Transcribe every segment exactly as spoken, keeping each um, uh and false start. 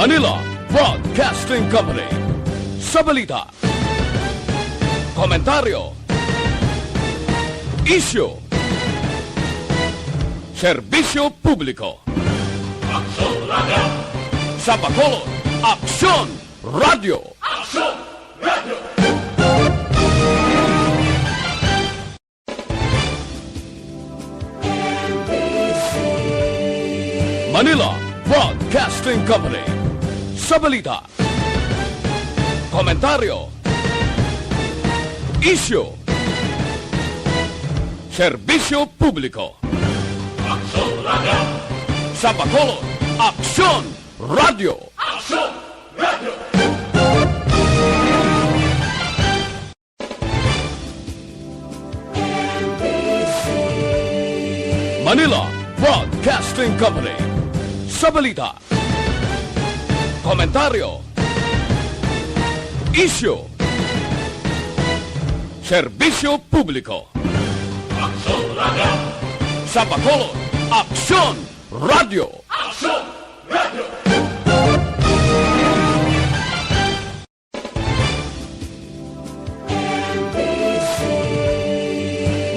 Manila Broadcasting Company. Sa balita, komentaryo, isyu, serbisyo publiko. Aksyon Radio. Sa Bacolod, Aksyon Radio. Aksyon Radio. Manila Broadcasting Company. Sa balita, komentaryo, isyu, serbisyo publiko. Aksyon Radio. Sa Bacolod, Aksyon Radio. Aksyon Radio. Manila Broadcasting Company. Sa balita, komentaryo, isyu, serbisyo publiko. Aksyon Radio. Sa Bacolod, Aksyon Radio. Aksyon Radio.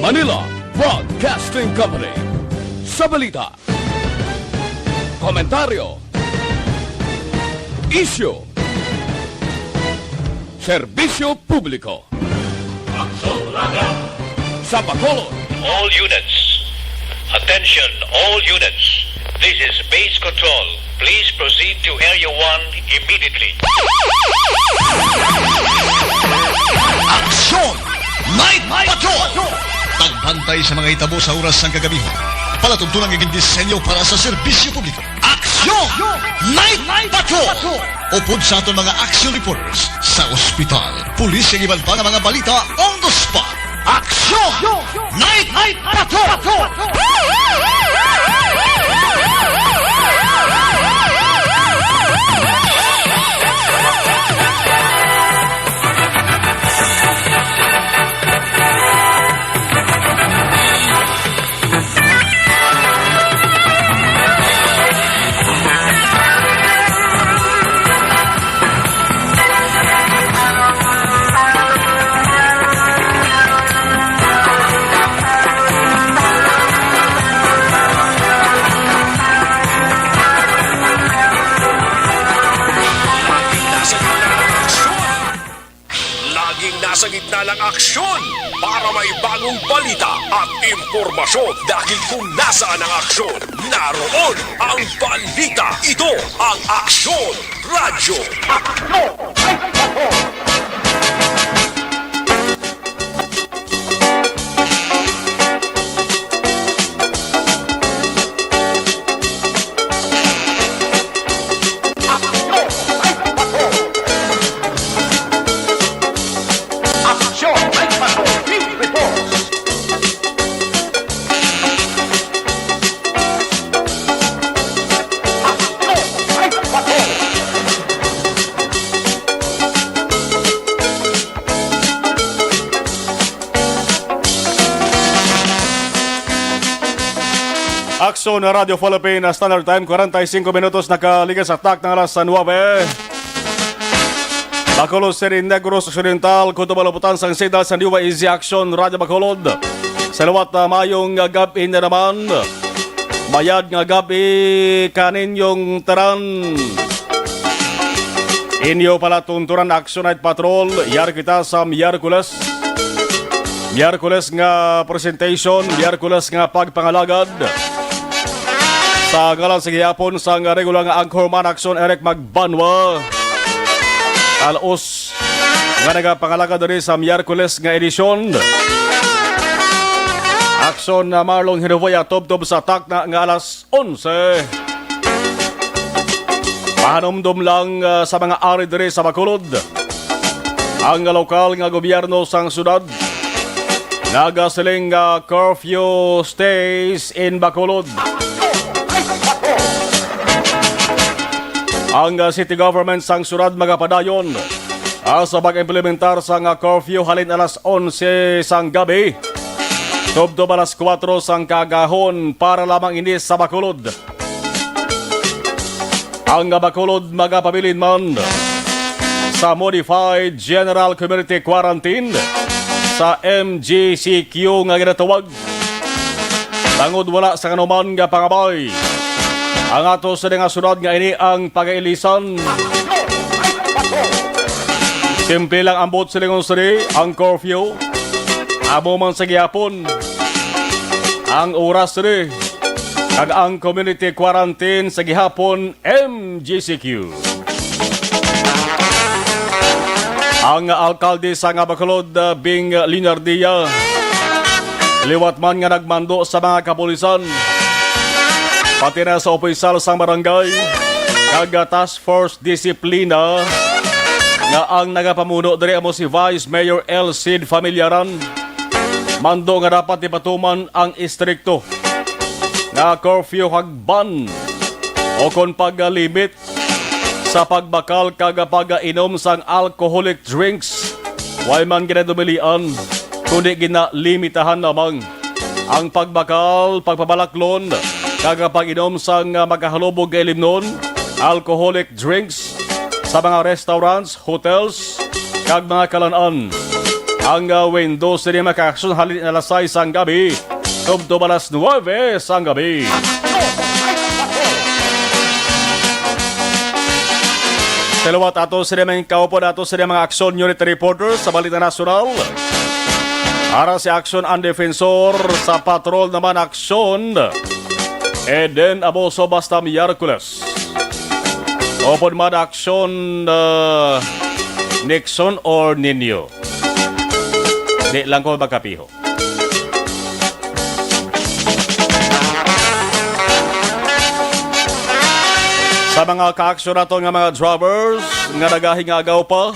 Manila Broadcasting Company. Sa balita, komentaryo, isyu, serbisyo publiko. Aksyon Radio. Sa Bacolod. All units. Attention, all units. This is Base Control. Please proceed to Area one immediately. Aksyon! Night Patrol! Pagbantay sa mga hitabo sa oras sang kagabihan. Palatuntunan nga gindisenyo para sa serbisyo publiko. Aksyon! Night Patrol! Upod sa aton mga action reporters sa ospital, pulis, kag iban pa nga mga balita on the spot. Aksyon! Night Patrol! Laging nasa gitna ng aksyon para may bagong balita at impormasyon, dahil kung nasaan ang aksyon, naroon ang balita. Ito ang Aksyon Radyo. Aksyon Radyo Philippine Standard Time, kwarenta y singko minutos nakaligas sa takna nga alas nuebe. Bacolod City, Negros Occidental, kutob ang lubutan sang signal sa New Easy Aksyon Radyo Bacolod. Sa liwat, ah, maayong gab-i na naman. Mayad nga gab-i kaninyong tanan. Inyo palatuntunan Action Night Patrol, yari kita sa Miyerkules. Miyerkules nga presentation, Miyerkules nga pagpangalagad. Sa ngalan sa gihapon sang regular nga anchorman, Action Eric Magbanwa. Alos nga nagapangalagad diri sa Miyerkules nga edisyon. Action na Marlon Hinuvoya, tubtob sa takna nga alas onse. Pahanumdom lang, ah, sa mga ari diri sa Bacolod. Ang lokal nga gobyerno sang syudad nagasiling nga curfew stays in Bacolod. Ang, ah, city government sang syudad magapadayon, ah, sa pag-implementar sang, ah, curfew halin alas onse sang gabi tubtob alas kuwatro sang kaagahon para lamang ini sa Bacolod. Ang Bacolod magapabilin man sa Modified General Community Quarantine sa M G C Q nga ginatawag tungod wala sa kanuman nga pangabay. Ang ato sini nga syudad nga ini ang pag-ailisan. Simple lang ang buot silingon sini, ang curfew. Amo man sa gihapon ang oras sini, kag ang community quarantine sa gihapon, M G C Q. Ang alkalde sang Bacolod, uh, Bing Leonardia, liwat man nga nagmando sa mga kapulisan, pati na sa opisyal sang barangay, kag, uh, task force disiplina, nga ang nagapamuno diri amo si Vice Mayor El Cid Familiaran. Mando nga dapat ipatuman ang istrikto nga curfew kag ban o kon paglimit sa pagbakal kag pag-inom sang alcoholic drinks. Way man ginadumilian, kundi ginalimitahan lamang ang pagbakal, pagpabalaklon, kag pag-inom sang makahalubog nga ilimnon, alcoholic drinks, sa mga restaurants, hotels, kag mga kalan-an. Ang, ah, window sini makaaksyon halin alas sais sang gabi tubtob alas nuwebe sang gabi. Sa liwat ato sini mga kaupod, ato sini mga aksyon unit reporter sa Balita Nasyonal. Para si Aksyon ang Defensor, sa patrol naman aksyon Eden Aboso basta Miyerkules. Upod man aksyon, ah, Nixon or Nino? Di lang ko makapiho. Sa mga kaaksyon naton nga mga drivers nga nagahingagaw pa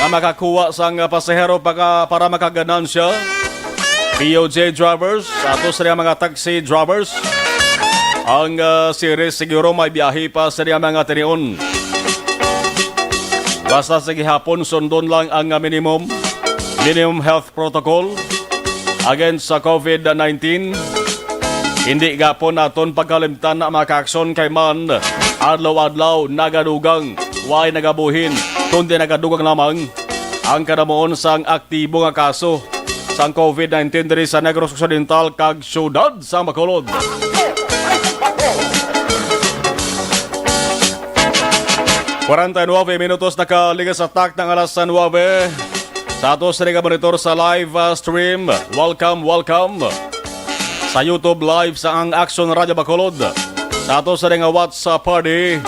nga makakuha sang pasahero pa ka-, para makaganansya, P O J drivers, ato sa mga taxi drivers, ang, ah, series siguro may biyahe pa sa mga tinion. Basta sa gihapon, sundon lang ang, ah, minimum, minimum health protocol against sa COVID nineteen. Hindi gapon naton pagkalimtan na mga kaaksyon kay man adlaw-adlaw nagadugang, way nagabuhin, kundi nagadugang lamang ang kadamuon sang aktibo nga kaso sang COVID nineteen diri sa Negros Occidental kag siyudad sang Bacolod. Kwarenta y nuebe minutos nakaligad sa takna nga alas nuwebe. Sa ato sini nga monitor sa live, ah, stream, welcome, welcome. Sa YouTube live sa ang Action Radio Bacolod. Sa ato sini nga watch, ah, party.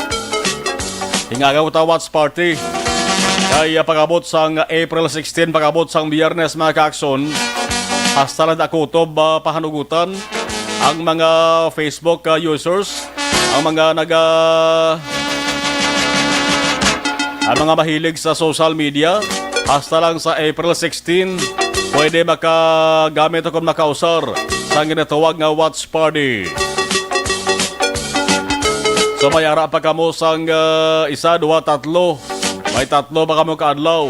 Hingagaw ta watch party. Kay, ah, pag-abot sang April sixteen, pag-abot sang Biyernes, mga ka-aksyon, hasta lang dakutob, ah, pahanugutan ang mga Facebook, ah, users, ang mga naga-, ang mga mahilig sa social media, hasta lang sa April sixteen, pwede makagamit o kon makausar sa ginatawag nga watch party. So, may ara pa kamo sang, ah, isa, duha, tatlo. May tatlo pa kamo ka adlaw.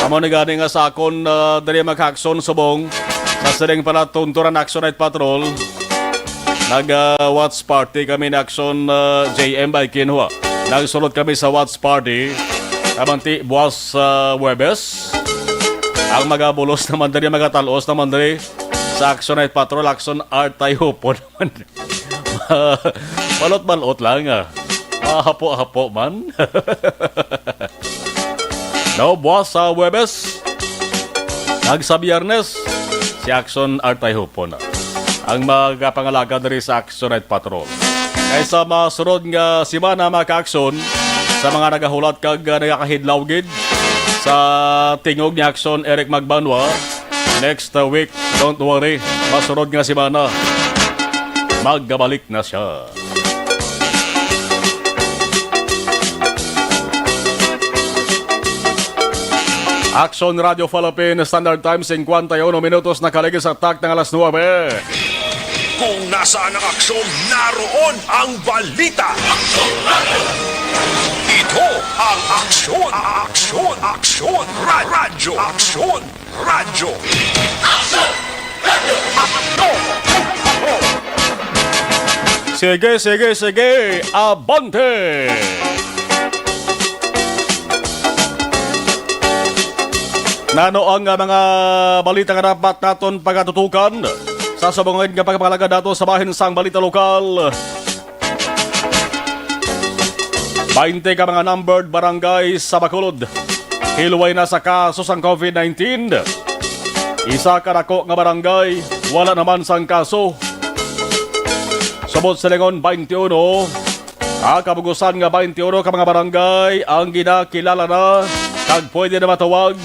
Amo ni gani nga sa akon, ah, diri, mga ka-aksyon, subong sa sining palatunturan Action Night Patrol. Nag, ah, watch party kami ni Action, ah, J M by Kinhua. Nagsulod kami sa watch party. Kamanti, buwas sa Huwebes. Ang magabulos naman diri, magatal-os naman diri sa Action Night Patrol, Action Art Tayupo naman. Balot-balot lang, ah. Mahapo-hapo man. No, buwas sa Huwebes, kag sa Biyernes, si Action Artay Hupon ang magapangalaga diri sa Action Night Patrol. Kay sa masunod nga semana, mga ka-aksyon, sa mga nagahulat kag, ah, nagakahidlaw gid sa tingog ni Action Eric Magbanwa, next, uh, week, don't worry, masunod nga semana, magabalik na siya. Action Radio Philippines Standard Time, cincuenta y uno minutos nakaligid sa takna nga alas nuebe. Kung nasaan ang aksyon, naroon ang balita. Ito ang Aksyon, Aksyon, Aksyon, Ra-, Radyo, Aksyon, Radyo. Sige, sige, sige. Abante! Nano ang, ah, mga balita nga dapat naton pagatutukan sa subong nga pagpalagad nato sa bahin sang balita lokal? Baynte ka mga numbered barangay sa Bacolod hilway na sa kaso sang covid nineteen. Isa ka dako nga barangay, wala naman sang kaso. Subot sa lingon, baynte uno, ah, kabugusan nga baynte uno ka mga barangay ang ginakilala na kag pwede na matawag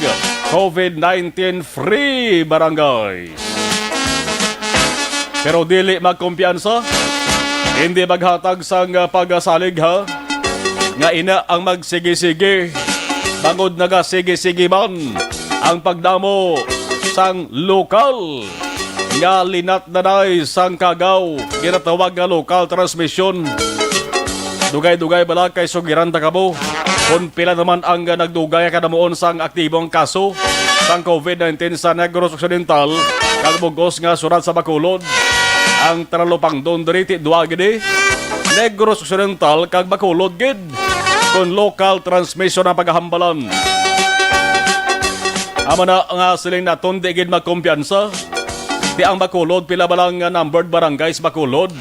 covid nineteen free barangay. Pero dili magkumpiyansa, hindi maghatag sang, ah, pagsalig, ha, nga ina ang magsigi-sigi, bangod nagasigi-sigi man ang pagdamo sang lokal nga linatdanay sang kagaw, ginatawag nga lokal transmission. Dugay-dugay bala kay sugiran ta kamo kon pila naman ang nagdugay kadamuon sang aktibong kaso sang covid nineteen sa Negros Occidental kag bug-os nga syudad sa Bacolod. Ang talupangdon diri ti dua gid, Negros Occidental kag Bacolod gid, kon lokal transmission ang paghambalan. Amo na nga siling naton, di gid magkumpiyansa. Ti ang Bacolod, pila ba lang nga numbered barangays Bacolod?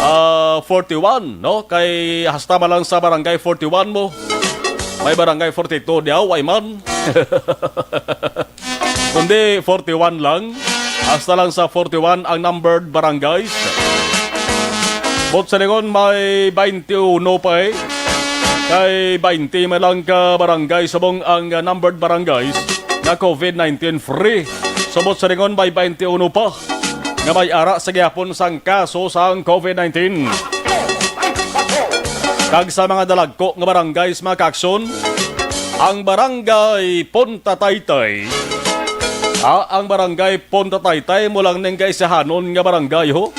Ah, forty-one, no? Kay hasta man lang sa barangay forty-one mo, may barangay forty-two diaw, way man. Kundi forty-one lang. Hasta lang sa forty-one ang numbered barangays. But sa lingon, may baynte uno pa, eh. Kay baynte man lang ka barangay subong ang, ah, numbered barangays nga covid nineteen free. Subot sa lingon, may baynte uno pa nga may ara sa gihapon sang kaso sang covid nineteen. Kag sa mga dalagko nga barangays, mga kaakson, ang barangay Punta Taytay, ah, ang barangay Punta Taytay, mo lang ning kaisahanon nga barangay, ho,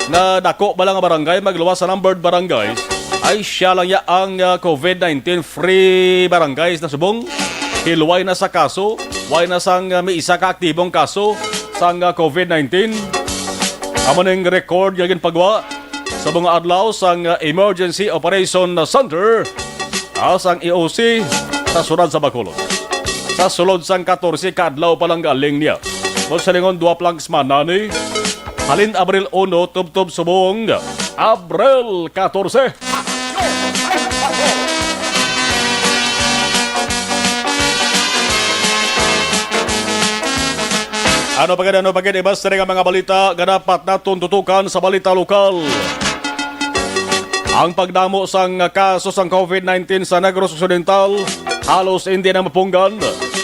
na dako ba lang nga barangay, magluwas sa numbered barangays, ay siya lang ya ang, ah, covid nineteen free barangays na subong hilway na sa kaso, way na sang, ah, may isa ka aktibong kaso sang, ah, covid nineteen. Amo ning record nga ginpagwa sa mga adlaw sang, ah, Emergency Operation Center, ah, sang E O C sa siyudad sa Bacolod. Sa sulod sang katorse ka adlaw pa lang galing niya. Mo sa lingon, dua pa lang semana ni. Halin Abril uno, tubtob subong Abril katorse. Ano pa gid, ano pa gid, iba sa nga mga balita nga dapat naton tutukan sa balita lokal. Ang pagdamo sang kaso sang covid nineteen sa Negros Occidental halos hindi na mapunggan.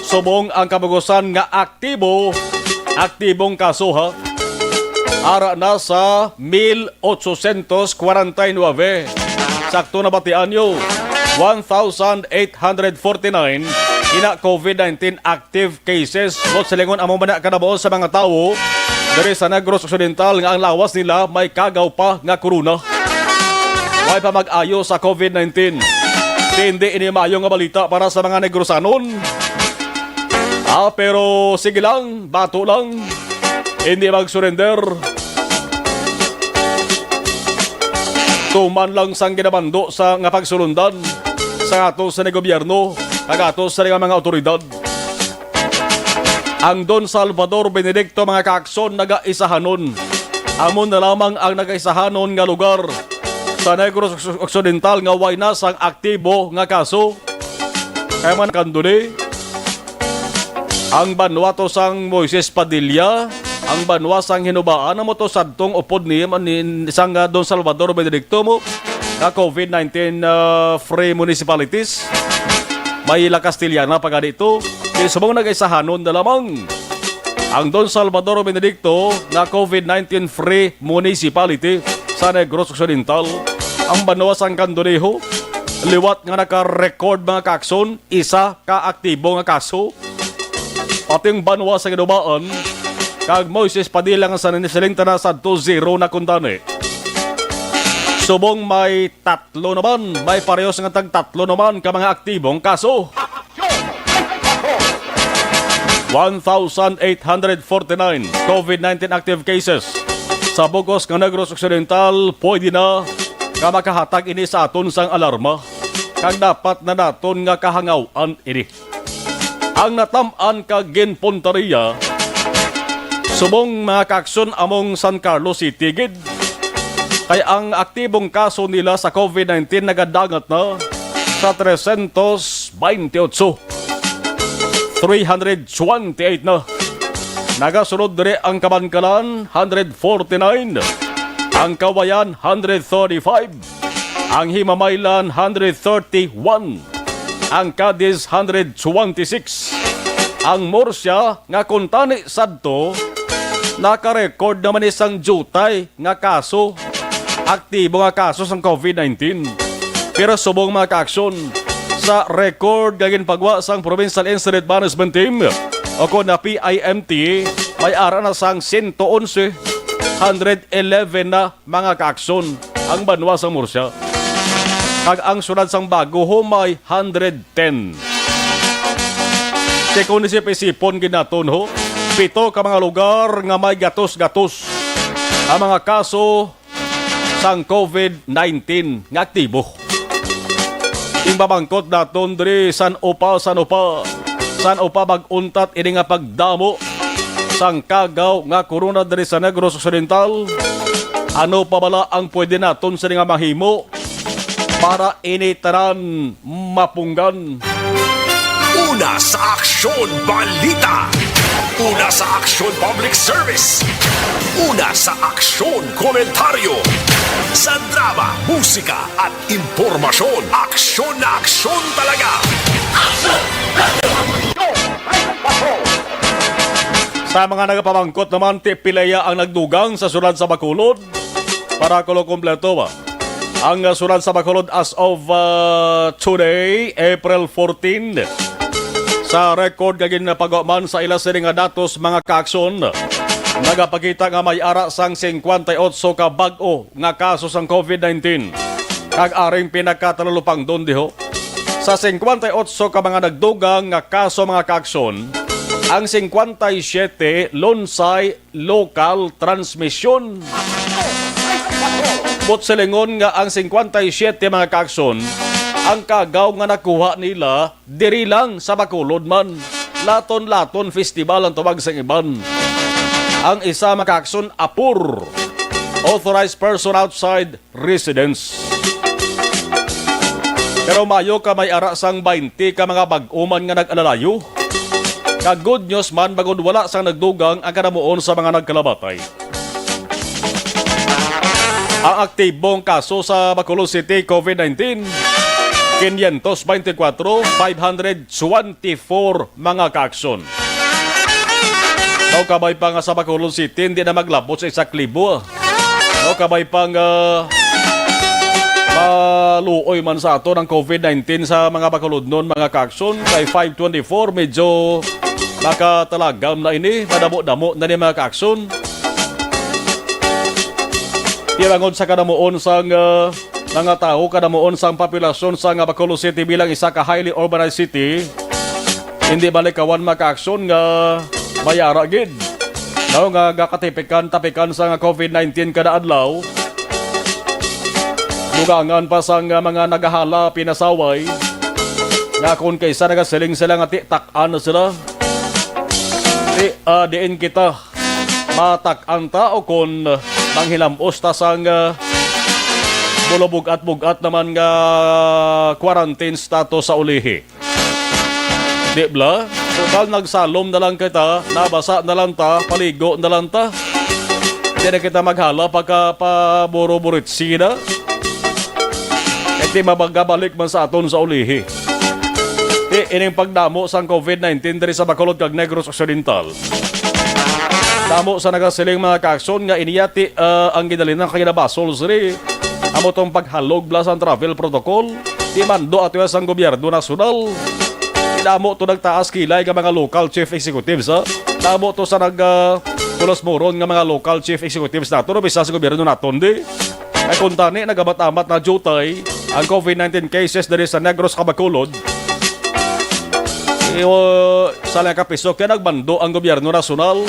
Subong ang kabugusan nga aktibo, aktibong kaso, ha, ara na sa mil ochocientos cuarenta y nueve. Sakto na batian nyo, one thousand eight hundred forty-nine ina covid nineteen active cases. But sa lingon, amo man na kadabaw sa mga tawo diri sa Negros Occidental nga ang lawas nila may kagaw pa nga corona. Way pa mag-ayo sa covid nineteen. Hindi ini maayo nga balita para sa mga Negrosanon. Ah, pero sige lang, bato lang. Hindi mag-surrender. Tuman lang sang ginabando sa nga pagsulundan sa ato sa gobyerno kag ato sa nga mga awtoridad. Ang Don Salvador Benedicto, mga kaakson, nagaisahanon. Amo na lamang ang nagaisahanon nga lugar sa Negros Occidental nga way na sang aktibo nga kaso. Kaya man kanduni, ang banwa to sang Moises Padilla, ang banwa sang Hinubaan, amo to sadtong upod ni, ni sang, ah, Don Salvador Benedicto mo ka covid nineteen, ah, free municipalities. May La Castellana pa gani to. Kay subong nagaisahanon na lamang ang Don Salvador Benedicto nga covid nineteen free municipality sa Negros Occidental. Ang banwa sang Candonejo, liwat nga naka-record, mga kaakson, isa ka aktibo nga kaso. Pati ang banwa sa Ginubaan kag Moises Padilla nga sa Ninisilingta na sadto zero na kuntani. Subong may tatlo naman, may parehos nga tag tatlo naman ka mga aktibong kaso. One thousand eight hundred forty-nine covid nineteen active cases. sa bug-os nga Negros Occidental, pwede na nga makahatag ini sa aton sang alarma, kag dapat na naton nga kahangaw-an ini. Ang natam-an kag ginpuntaria, subong mga kaaksyon, among San Carlos City gid, kay ang aktibong kaso nila sa COVID nineteen nagadangat na sa trescientos baynte otso. Three hundred twenty-eight na. Nagasunod diri ang Kabankalan, hundred forty-nine. Ang Kawayan, hundred thirty-five. Ang Himamaylan, hundred thirty-one. Ang Cadiz, hundred twenty-six. Ang Murcia, nga kuntani sadto, naka-record naman isang diutay nga kaso, aktibo nga kaso sang COVID nineteen. Pero subong mga kaaksyon, sa record nga ginpagwa sang Provincial Incident Management Team o kon na P I M T, may ara na sang sento onse, hundred eleven na mga kaaksyon ang banwa sang Murcia. Kag ang syudad sang Bago humay hundred ten. Kay kung isip-isipon gid naton, ho, pito ka mga lugar nga may gatos-gatos ang mga kaso sang COVID nineteen nga aktibo. Ing pamangkot naton diri, san-o pa, san-o pa, san-o pa mag-untat ini nga pagdamo sang kagaw nga corona diri sa Negros Occidental? Ano pa bala ang pwede naton sini nga mahimo para ini tanan mapunggan? Una sa Aksyon Balita. Una sa Aksyon Public Service. Una sa Aksyon Komentaryo. Sa drama, musika, at impormasyon, aksyon na aksyon talaga. Sa mga nagapamangkot naman, ti pilaya ang nagdugang sa syudad sa Bacolod. Para kulo kompleto ba? Ang, uh, syudad sa Bacolod as of, uh, today, April fourteen. Sa record nga ginapagawa man sa ila sini nga datos, mga kaaksyon, nagapakita nga may ara sang singkwenta y otso ka bag-o nga kaso sang COVID nineteen, kag aring pinakatalulupangdon diho. Sa singkwenta y otso ka mga nagdugang nga kaso, mga kaaksyon, ang singkwenta y siyete lunsay local transmission. Buot silingon nga ang singkwenta y siyete, mga kaaksyon, ang kagaw nga nakuha nila diri lang sa Bacolod man, Laton-Laton Festival ang tawag sang iban. Ang isa, mga kaaksyon, apur, authorized person outside residence. Pero maayo ka may ara sang baynte ka mga bag-o man nga nag-alalayo. Kag good news man, bangod wala sang nagdugang ang kadamuon sa mga nagkalamatay. Ang aktibong kaso sa Bacolod City COVID nineteen, quinientos veinticuatro, five hundred twenty-four, mga kaaksyon. Daw kabay pa nga sa Bacolod City, hindi na maglabot sa isa ka libo, ah. Daw kabay pa nga maluoy man sa aton ang COVID nineteen sa mga Bacolodnon, mga kaaksyon. Kay five twenty-four, medyo makatalagam na ini, madamo-damo na ni, mga kaaksyon. Tiyangod sa kadamuon sang, ah, mga tawo, kadamuon sang populasyon sang Bacolod City bilang isa ka highly urbanized city, hindi malikawan, mga kaaksyon, nga may ara gid, no, nga gakatipikan-tapikan sang COVID nineteen kada adlaw. Dugangan pa sang mga nagahala pinasaway nga kon kaisa nagasiling sila nga ti tak-an na sila. Ti, ah, diin kita matak-an ta o kon manghilam-os ta sang, ah, bulobug-at-bug-at naman nga quarantine status sa ulihi. Di bala? Total, nagsalom na lang kita, nabasa na lang ta, paligo na lang ta. Di na kita maghala pagka pa buro-buritsi na. Kay ti mabagabalik man sa aton sa ulihi. Ti ining pagdamo sang COVID nineteen diri sa Bacolod kag Negros Occidental. Damo sa nagasiling, mga kaaksyon, nga iniya ti, ah, ang ginalinan kay nabasol sini amo tong paghalog bala sang travel protocol. Ti mando ato ya sang gobyerno nasyonal. Ti damo to nagtaas kilay nga mga local chief executives, ha. Damo to sa nag, ah, pulos-muron nga mga local chief executives nato, no, bisa sa gobyerno naton di. Kay kuntani, nagamat-amat na diutay ang COVID nineteen cases diri sa Negros kag Bacolod. Iyo, sa lang kapiso kaya nagmando ang gobyerno nasyonal.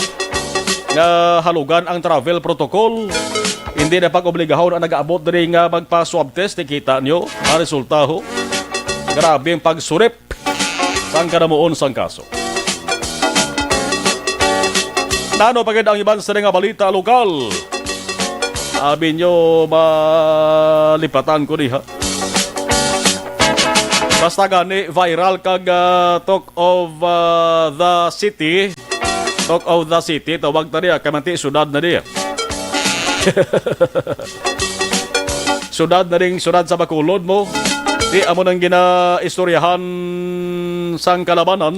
nga halugan ang travel protocol. Hindi na pag-obligahon ang nag-aabot diri nga magpa-swab test. Nakita nyo ang resulta, ho? Grabe ang pagsurip sang kanamuon sang kaso. Nano pa gid ang iban sa nga balita lokal? Abi nyo, malipatan ko diha. Basta gani, viral kag, ah, talk of, ah, the city. Talk of the city, tawag ta niya, kay manti syudad na niya. Syudad na ning syudad sa Bacolod mo. Di amo nang ginaistoryahan sang kalabanan.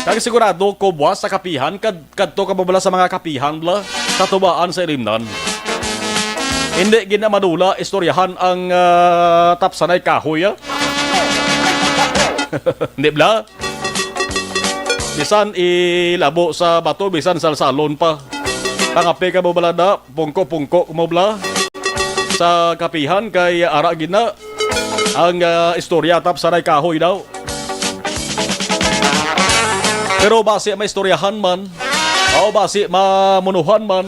Kag sigurado ko buwas sa kapihan kad kadto ka mo bala sa mga kapihan bala sa tubaan sa Ilimnan. Hindi gid na madula istoryahan ang, ah, tapsanay kahoy, ah. Hindi bala? Bisan ilabo sa bato, bisan salsalon pa. Pangapi ka mo bala na, pungko-pungko mo bala sa kapihan kay ara gid na ang, ah, istorya tapsanay kahoy daw. Pero basi maistoryahan man, o basi mamunuhan man,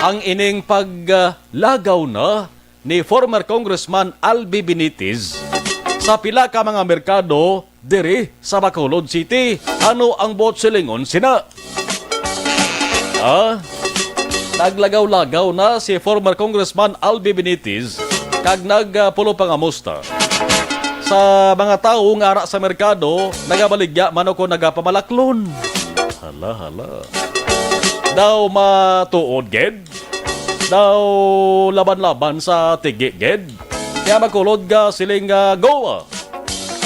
ang ining paglagaw na ni former Congressman Albi Benitez sa pila ka mga merkado diri sa Bacolod City. Ano ang buot silingon sina? Ah, naglagaw-lagaw na si former Congressman Albi Benitez kag nagpulo pangamusta sa mga tawo nga ara sa merkado, nagabaligya man o kon nagapamalaklon. Hala, hala. Daw matuod gid? Daw laban-laban sa tigi gid? Kaya magkulod nga siling nga go.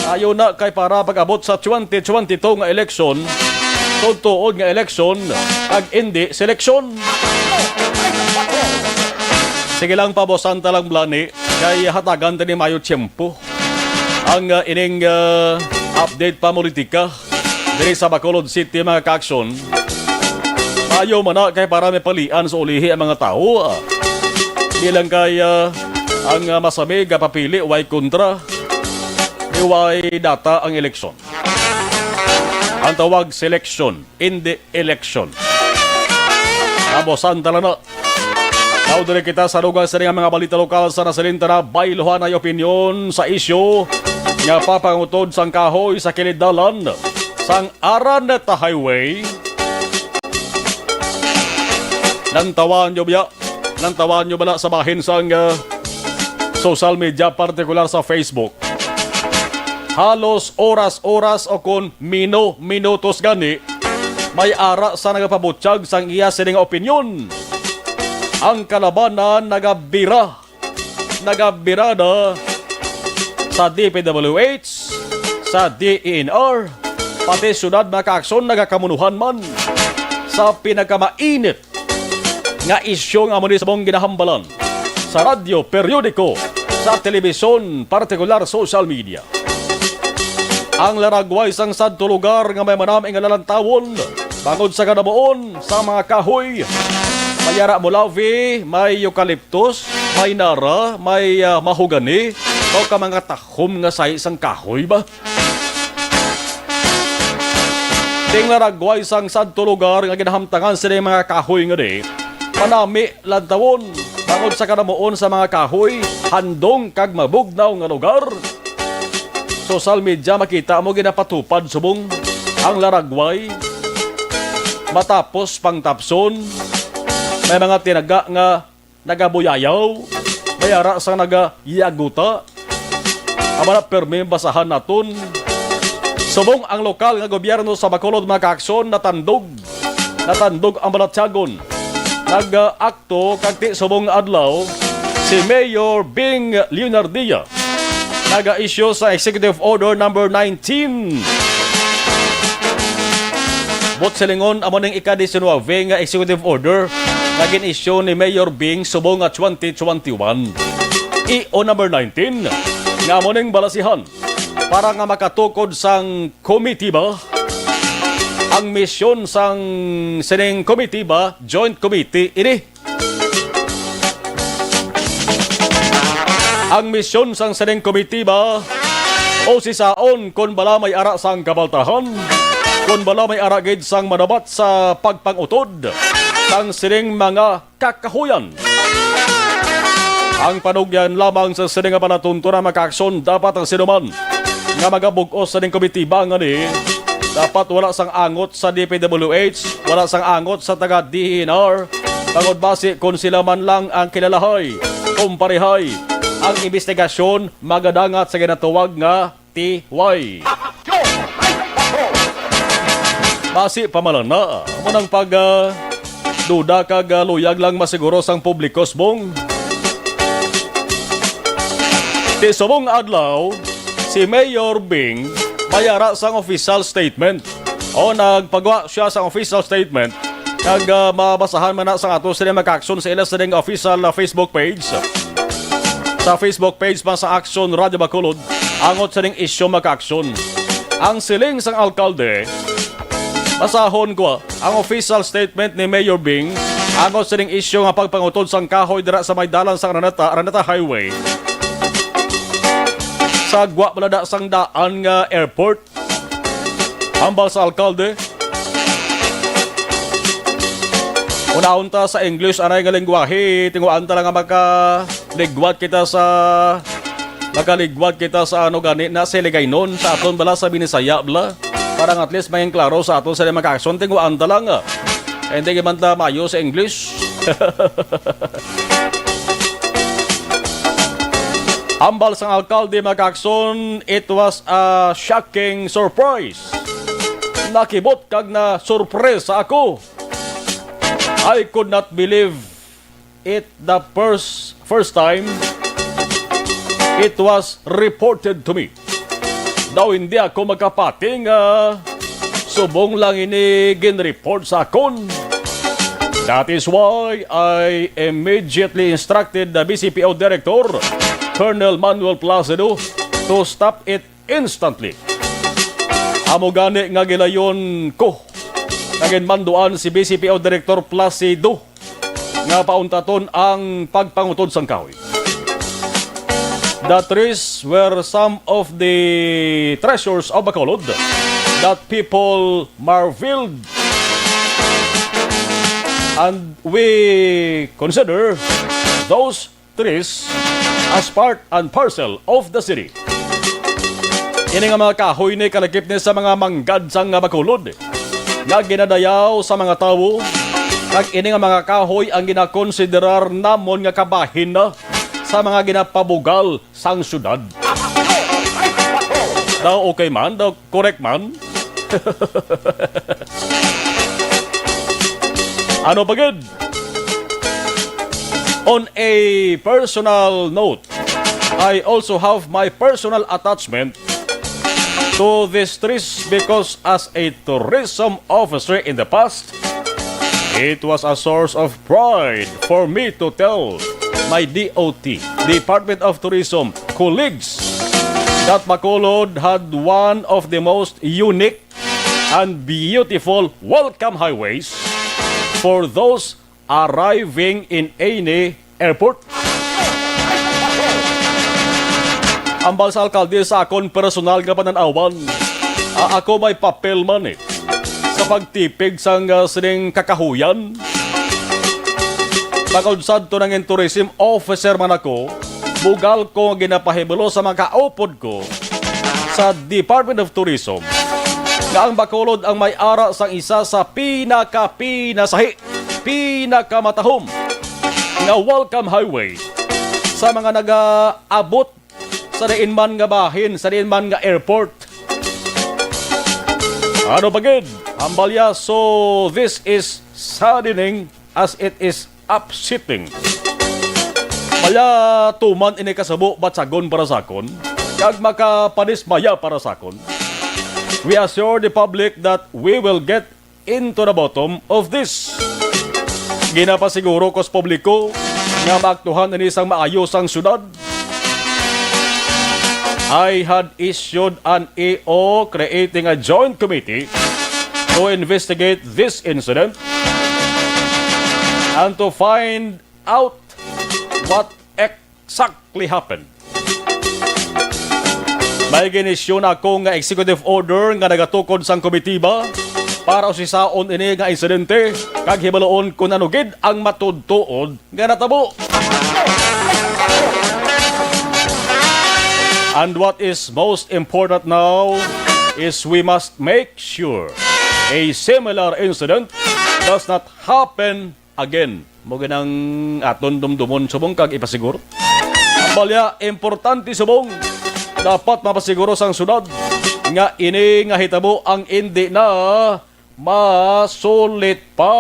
Ayo na kay para pag-abot sa twenty twenty-two nga eleksyon, tuod nga eleksyon, kag indi seleksyon. Sige lang, pabusan ta lang, Blani, kay hatagan ta ni mayo tiyempo ang, ah, ining, ah, update pa politika diri sa Bacolod City, mga ka-aksyon. Mayo man na kay para may palian sa ulihi ang mga tawo, ah. Di lang kay, ah, ang, ah, masami gapapili, way kontra, di way data ang eleksyon. Ang tawag seleksyon, hindi eleksyon. Abusan tala na. Daw diri kita sa lugar sa mga balita lokal sa nasalinta na bayluhan ay opinyon sa isyu nga papangutod sang kahoy sa kilid dalan sang Araneta Highway. Lantawan nyo biya? Lantawan nyo bala sa bahin sang, ah, social media, partikular sa Facebook? Halos oras-oras o kon mino-minutos gani, may ara sa nagapabutyag sang iya sini nga opinyon. Ang kalabanan nagabira, nagabirada sa D P W H, sa D E N R, pati syudad, mga ka-aksyon, nagakamunuhan man sa pinakamainit nga isyu nga amo ni subong ginahambalan sa radyo, periodiko, sa telebisyon, partikular social media. Ang laragway sang sadto lugar nga may manami nga lalantawon bangod sa kanamuon sa mga kahoy. May ara mulawi, may eucalyptus, may nara, may, ah, mahogany, o ka mga tahom nga sahi sang kahoy ba? Ding laragway sang sadto lugar nga ginahamtangan sini mga kahoy nga di manami lantawon tungod sa kanamuon sa mga kahoy handong kag mabugnaw nga lugar. Social media, makita mo ginapatupad subong ang laragway. Matapos pang tapson, may mga tinaga nga nagabuyayaw, may ara sang nagayaguta. Amo na, pirmi basahan naton. Subong ang lokal nga gobyerno sa Bacolod, mga ka-aksyon, natandog. Natandog ang balatyagon. Nag-akto kag ti subong adlaw si Mayor Bing Leonardia. Naga-issue sa Executive Order Number nineteen. Buot silingon, amo ning ika-diecinuebe nga executive order nga gin-issue ni Mayor Bing subong nga twenty twenty-one. E O number nineteen, nga amo ning balasihan para nga makatukod sang komitiba. Ang misyon sang sining komitiba, joint committee ini. Ang misyon sang sining komitiba, usisaon kon bala may ara sang kabaltahan, kon bala may ara gid sang manabat sa pagpangutod, sang sining mga kakahuyan. Ang panugyan lamang sa sini nga palatuntunan, mga kaaksyon, dapat ang sinuman nga magabug-os sa ning komitiba nga ni, dapat wala sang angot sa D P W H, wala sang angot sa taga D E N R, bangod basi kung sila man lang ang kilalahay, kumparehay, ang imbestigasyon magadangat sa ginatawag nga T Y. Basi pa man lang na, amo nang pag, ah, duda kag, ah, luyag lang masiguro sang publiko subong. Ti subong adlaw, si Mayor Bing may ara sang official statement. O, nagpagwa siya sang official statement. Kag, ah, mabasahan man na sang ato sini, mga kaaksyon, sa ila sining official, ah, Facebook page. Sa Facebook page pa sa Aksyon Radio Bacolod, angot sining isyu, mga kaaksyon. Ang siling sang alkalde, basahon ko, ah, ang official statement ni Mayor Bing angot sining isyu nga pagpangutod sang kahoy dira sa may dalan sang Araneta, Araneta Highway. Sa gwa bala da sang daan nga airport, hambal sa alkalde. Unahon ta sa English, anay nga lengguwahe, tinguhaan ta lang nga makaligwat kita sa, makaligwat kita sa ano gani na sa Hiligaynon, sa aton bala sa Binisaya bala. Para nga at least maging klaro sa aton sa mga aksyon, tinguhaan ta lang, ah. Hindi man ta maayo sa English. Hambal sang alkalde, mga kaaksyon, it was a shocking surprise. Nakibot kag na sorpresa ako. I could not believe it the first, first time it was reported to me. Daw hindi ako makapati nga subong lang ini gin-report sa akon. That is why I immediately instructed the B C P O Director, Colonel Manuel Placido, to stop it instantly. Amo gani nga gilayon ko nga ginmanduan si B C P O Director Placido nga pauntaton ang pagpangutod sang kahoy. The trees were some of the treasures of Bacolod that people marveled, and we consider those trees as part and parcel of the city. Ini nga mga kahoy ni kalakip ni sa mga manggad sang nga Bacolod nga ginadayaw sa mga tawo, kag ini nga mga kahoy ang ginakonsiderar namon nga kabahin na sa mga ginapabugal sang syudad. Daw okay man, daw correct man. Ano pa gid? On a personal note, I also have my personal attachment to these trees because as a tourism officer in the past, it was a source of pride for me to tell my D O T, Department of Tourism, colleagues that Bacolod had one of the most unique and beautiful welcome highways for those arriving in any airport. Ambal sa alkalde, sa akon personal nga panan-awan, a-, ako may papel man, eh, sa pagtipig sang, ah, sining kakahuyan. Bangod sadto nangin tourism officer man ako, bugal ko nga ginapahibalo sa mga kaupod ko sa Department of Tourism nga ang Bacolod ang may ara sang isa sa pinakapinasahi, pinakamatahom nga welcome highway sa mga nagaabot sa diin man nga bahin, sa diin man nga airport. Ano pa gid, ambal ya, so this is saddening as it is upsetting. Maya tuman ini kasabo batsagon para sa akon, kag makapadismaya para sa akon. We assure the public that we will get into the bottom of this. Ginapasiguro ko sa publiko nga maaktuhan ini sang maayo sang syudad. I had issued an E O creating a joint committee to investigate this incident and to find out what exactly happened. May gin-issue na ako nga executive order nga nagatukod sang komitiba para usisaon ini nga insidente kag hibaluon kon ano gid ang matuod-tuod nga natabo. And what is most important now is we must make sure a similar incident does not happen again. Mo ginang aton dumdumon subong kag ipasiguro. Ang balya, importante subong, dapat mapasiguro sang syudad nga ini nga hitabo ang indi na masulit pa.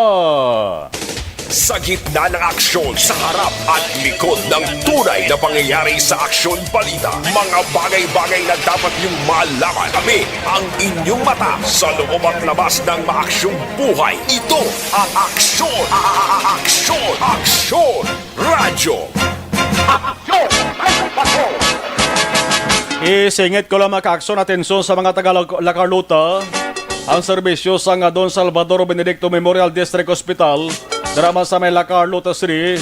Sa gitna ng aksyon, sa harap at likod ng tunay na pangyayari sa Aksyon Balita, mga bagay-bagay na dapat niyong malaman. Kami ang inyong mata sa loob at labas ng maaksyong buhay. Ito ang Aksyon, a- a- a- Aksyon, Aksyon Radyo. Isingit ko lang, mga kaaksyon, atensyon sa mga taga La Carlota. Ang serbisyo sang Don Salvador Benedicto Memorial District Hospital dira man sa may La Carlota City,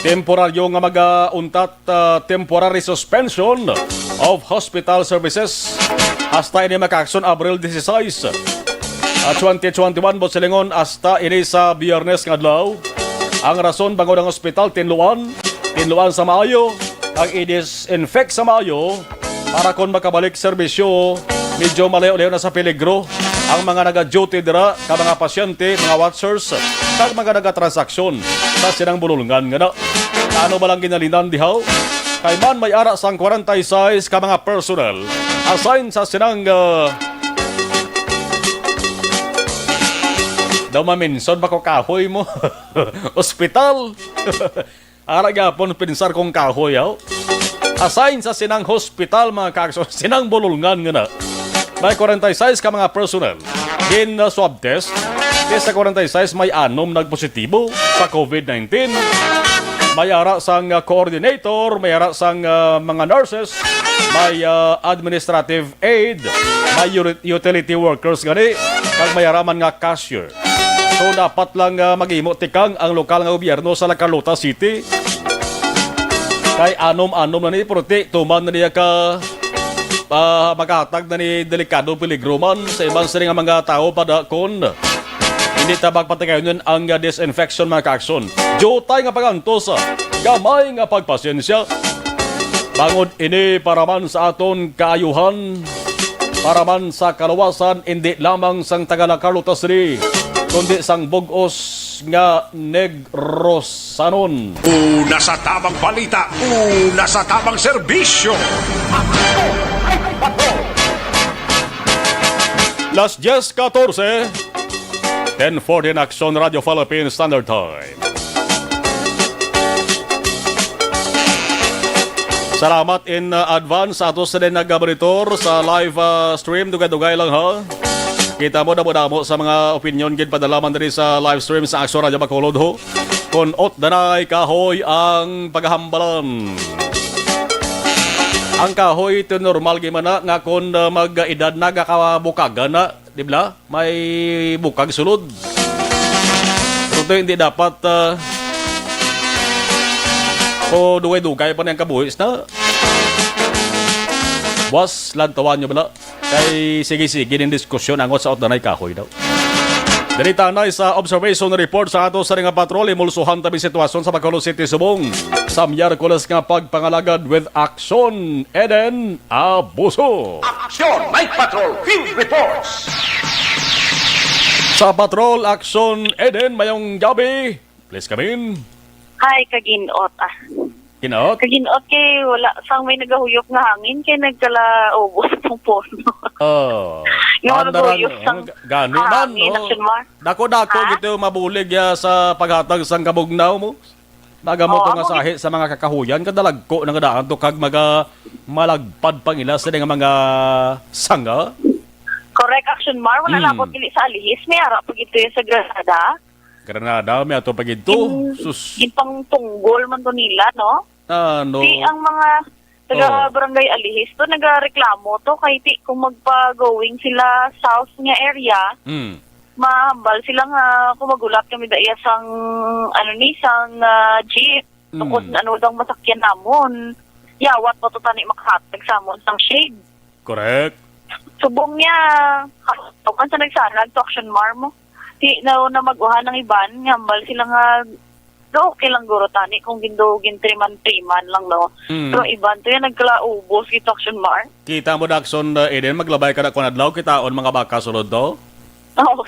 temporaryo nga mag-untat, ah, temporary suspension of hospital services hasta ini, mga kaaksyon, Abril dieciséis, ah, twenty twenty-one, buot silingon, hasta ini sa Biyernes nga adlaw. Ang rason, bangod ang ospital tinluan, tinluan sa maayo, ang i-disinfect sa maayo, para kon makabalik serbisyo, medyo malayo-layo na sa peligro ang mga naga-duty dira, ka mga pasyente, mga watchers, kag mga nagatransaksyon sa sinang bulolngan nga na. Ano ba lang ginalinan dihaw? Kay man may ara sang kwarenta y seis ka mga personnel assigned sa sinang, ah, daw maminson ba ko kahoy mo? Ospital. Ara gyapon pinsar kong kahoy, aw. Assign sa sinang hospital, mga kaagso, sinang bulolngan nga na. May kwarenta y seis ka mga personnel gin, uh, swab test. Kay sa kwarenta y seis, may anom nagpositibo sa covid nineteen. May ara sang, uh, coordinator, may ara sang, uh, mga nurses, may, uh, administrative aid, may uri-, utility workers gani, kag may ara man nga cashier. So, dapat lang, ah, maghimo tikang ang lokal nga gobyerno sa La Carlota City. Kay anom-anom na ni, puti, tuman na niya ka, ah, maghatag na ni delikado, peligro man sa iban sini nga mga tawo pa kon hindi ta magpatigayon ang, ah, disinfection, mga kaagso. Diutay nga pag-antos, ah, gamay nga pagpasensya. Bangod ini para man sa aton kaayuhan, para man sa kaluwasan, indi lamang sang taga La Carlota City, kundi sang bug-os nga Negrosanon. Una sa tamang balita, una sa tamang serbisyo. Las diez catorce, ten forty in Aksyon Radio Philippine Standard Time. Salamat in, uh, advance sa ato sa din nagmonitor sa live, uh, stream. Dugay-dugay lang, ha. Kita mo, damo-damo sa mga opinion gid padala man diri sa live stream sa Aksyon Radyo Bacolod, ho. Kun ot danay kahoy ang pagahambalan. Ang kahoy, ito normal gid man na nga kun, uh, mag-edad na, gakabukagan na. Di ba? May bukag sulod. Pero ito, hindi dapat, ah, o dugay-dugay pa niyang kabuhis na. Buwas, lantawan niyo bala. Kay sige-sige ning diskusyon angot sa ot danay kahoy daw. Diri tanay sa observation report sa ato sa nga patrol, imulsuhan tabi sitwasyon sa Bacolod City, Subong, sa Miyerkules nga pagpangalagad with Action Eden Abuso. Action Night Patrol Field Reports. Sa Patrol Action Eden, mayong gabi. Please come in. Hi, kaginot, ah. Ginot? Kaginot kay wala sang may nagahuyop nga hangin kay nagkalaubos ang puno. Oh. Yung Anda ra, nagahuyop sang oh, gani man, hangin, oh. Action Mar. Dako-dako Ha? gito mabulig ya sa paghatag sang kabugnaw mo. Magamot Oo, nga amo sahi sa mga kakahuyan, kadalagko na nga daan to, kag maga-, malagpad pang ila sa nga mga sanga. Correct, Action Mar. Wala lang Mm. ako dili sa Alihis, may ara pa gito yung sa Granada. Granada, may ato pa gito. Gin-, Sus. Ginpangtunggol man to nila, no? Ano? Di ang mga taga Oh. Barangay Alihis to, nagareklamo to kay ti kung magpa-going sila south nga area, Mm. mahambal sila nga kung magulat kami daiya sang, ano ni, sang, ah, jeep. Mm. Tungod ano daw masakyan namon. Yawat pa to tani makahatag sa amon sang shade. Correct. Subong niya, Huwag man sa nagsanag to, Action Mar, mo. Di na, na mag-uhan ang iban, nga hambal sila nga, do okay lang guro tani kung gindo, gintriman-triman lang, no? Mm. Pero iban to yan, nagkalaubos gid to, Action Mar. Kita mo, Daxon, uh, Eden, maglabay ka na kung adlaw, kitaon mga baka sulod to. Oo.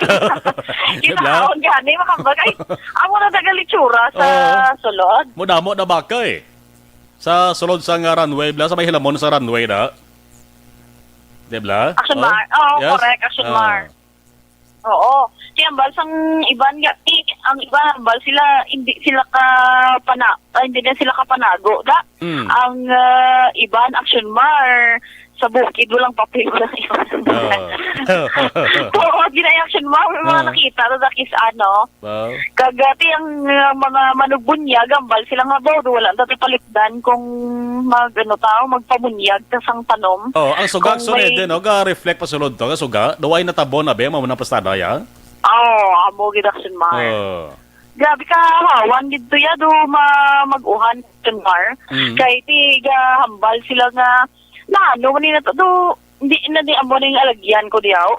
Di ba? Kitaon gani, makambag. Ay, amo na tagal itsura sa Oo. sulod. Mudamo na baka eh. Sa sulod sa nga runway, bla, sa may hilamon sa runway na. Di ba? Action Oh, Mar. Oo, yes. correct, Action Ah. Mar. Oo. Kaya hambal sang iban nga, eh, ang iban hambal sila, hindi sila ka pana-, ah, hindi na sila kapanago, da. Mm. Ang, ah, iban, Action Mar, sa bukid, walang papel, walang iwan. Oo. Oo, ginay Action Mar, may mga Ah. nakita, da, kis ano. Wow. Kag, ah, ti ang, ah, mga manubunyag, hambal sila nga, "Baw, do wala ta palipdan kung mag, ano, tao, magpamunyag ta sang tanom." Oh, ang suga, Kung Action may Eden, no? Ga-reflect pa sulod to, ga suga. Duway na tabon na, be, mao na pastada, ya? Oh, amo gid, Action Mar. Oh. Grabe ka, hawan gid to, ya, do ma-, mag-uhan, Action Mar. Mm. Kay ti gahambal sila nga, na ano, man na to, do, hindi na di amo ning alagyan ko diyaw.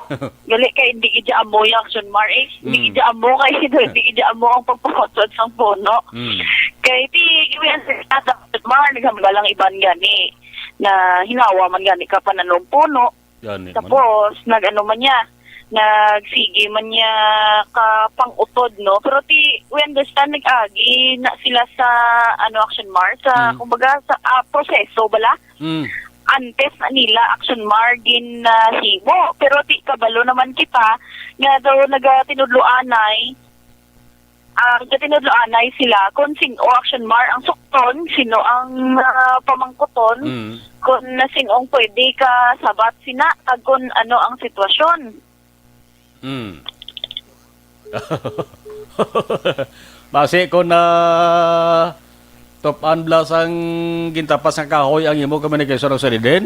Gali kay hindi gid amo yung Action Mar, eh. Hindi Mm. gid amo kay, hindi gid amo ang pagpakot-ot sang puno. Mm. Kay ti, yung Action Mar, naghambal ang iban gani, na hinawa man gani ka pananom puno. Gani man. Tapos, nag-ano man niya, nagsigi man niya ka pang-utod, no? Pero ti, we understand, nag-agi na sila sa, ano, Action Mar, sa, Mm. kumbaga, sa, ah, proseso, bala? Mm. Antes na nila, Action Mar, gin, ah, himo. Pero ti, kabalo naman kita, nga daw nagatinudloanay, ang gatinudloanay sila kung sino, Action Mar, ang sukton, sino ang, ah, pamangkuton, Mm. kung na sino ang pwede ka sabat sina, kag kung ano ang sitwasyon. Mm. Basi ko na top-an bla sang gintapas nga kahoy ang imo communication, Action Eden?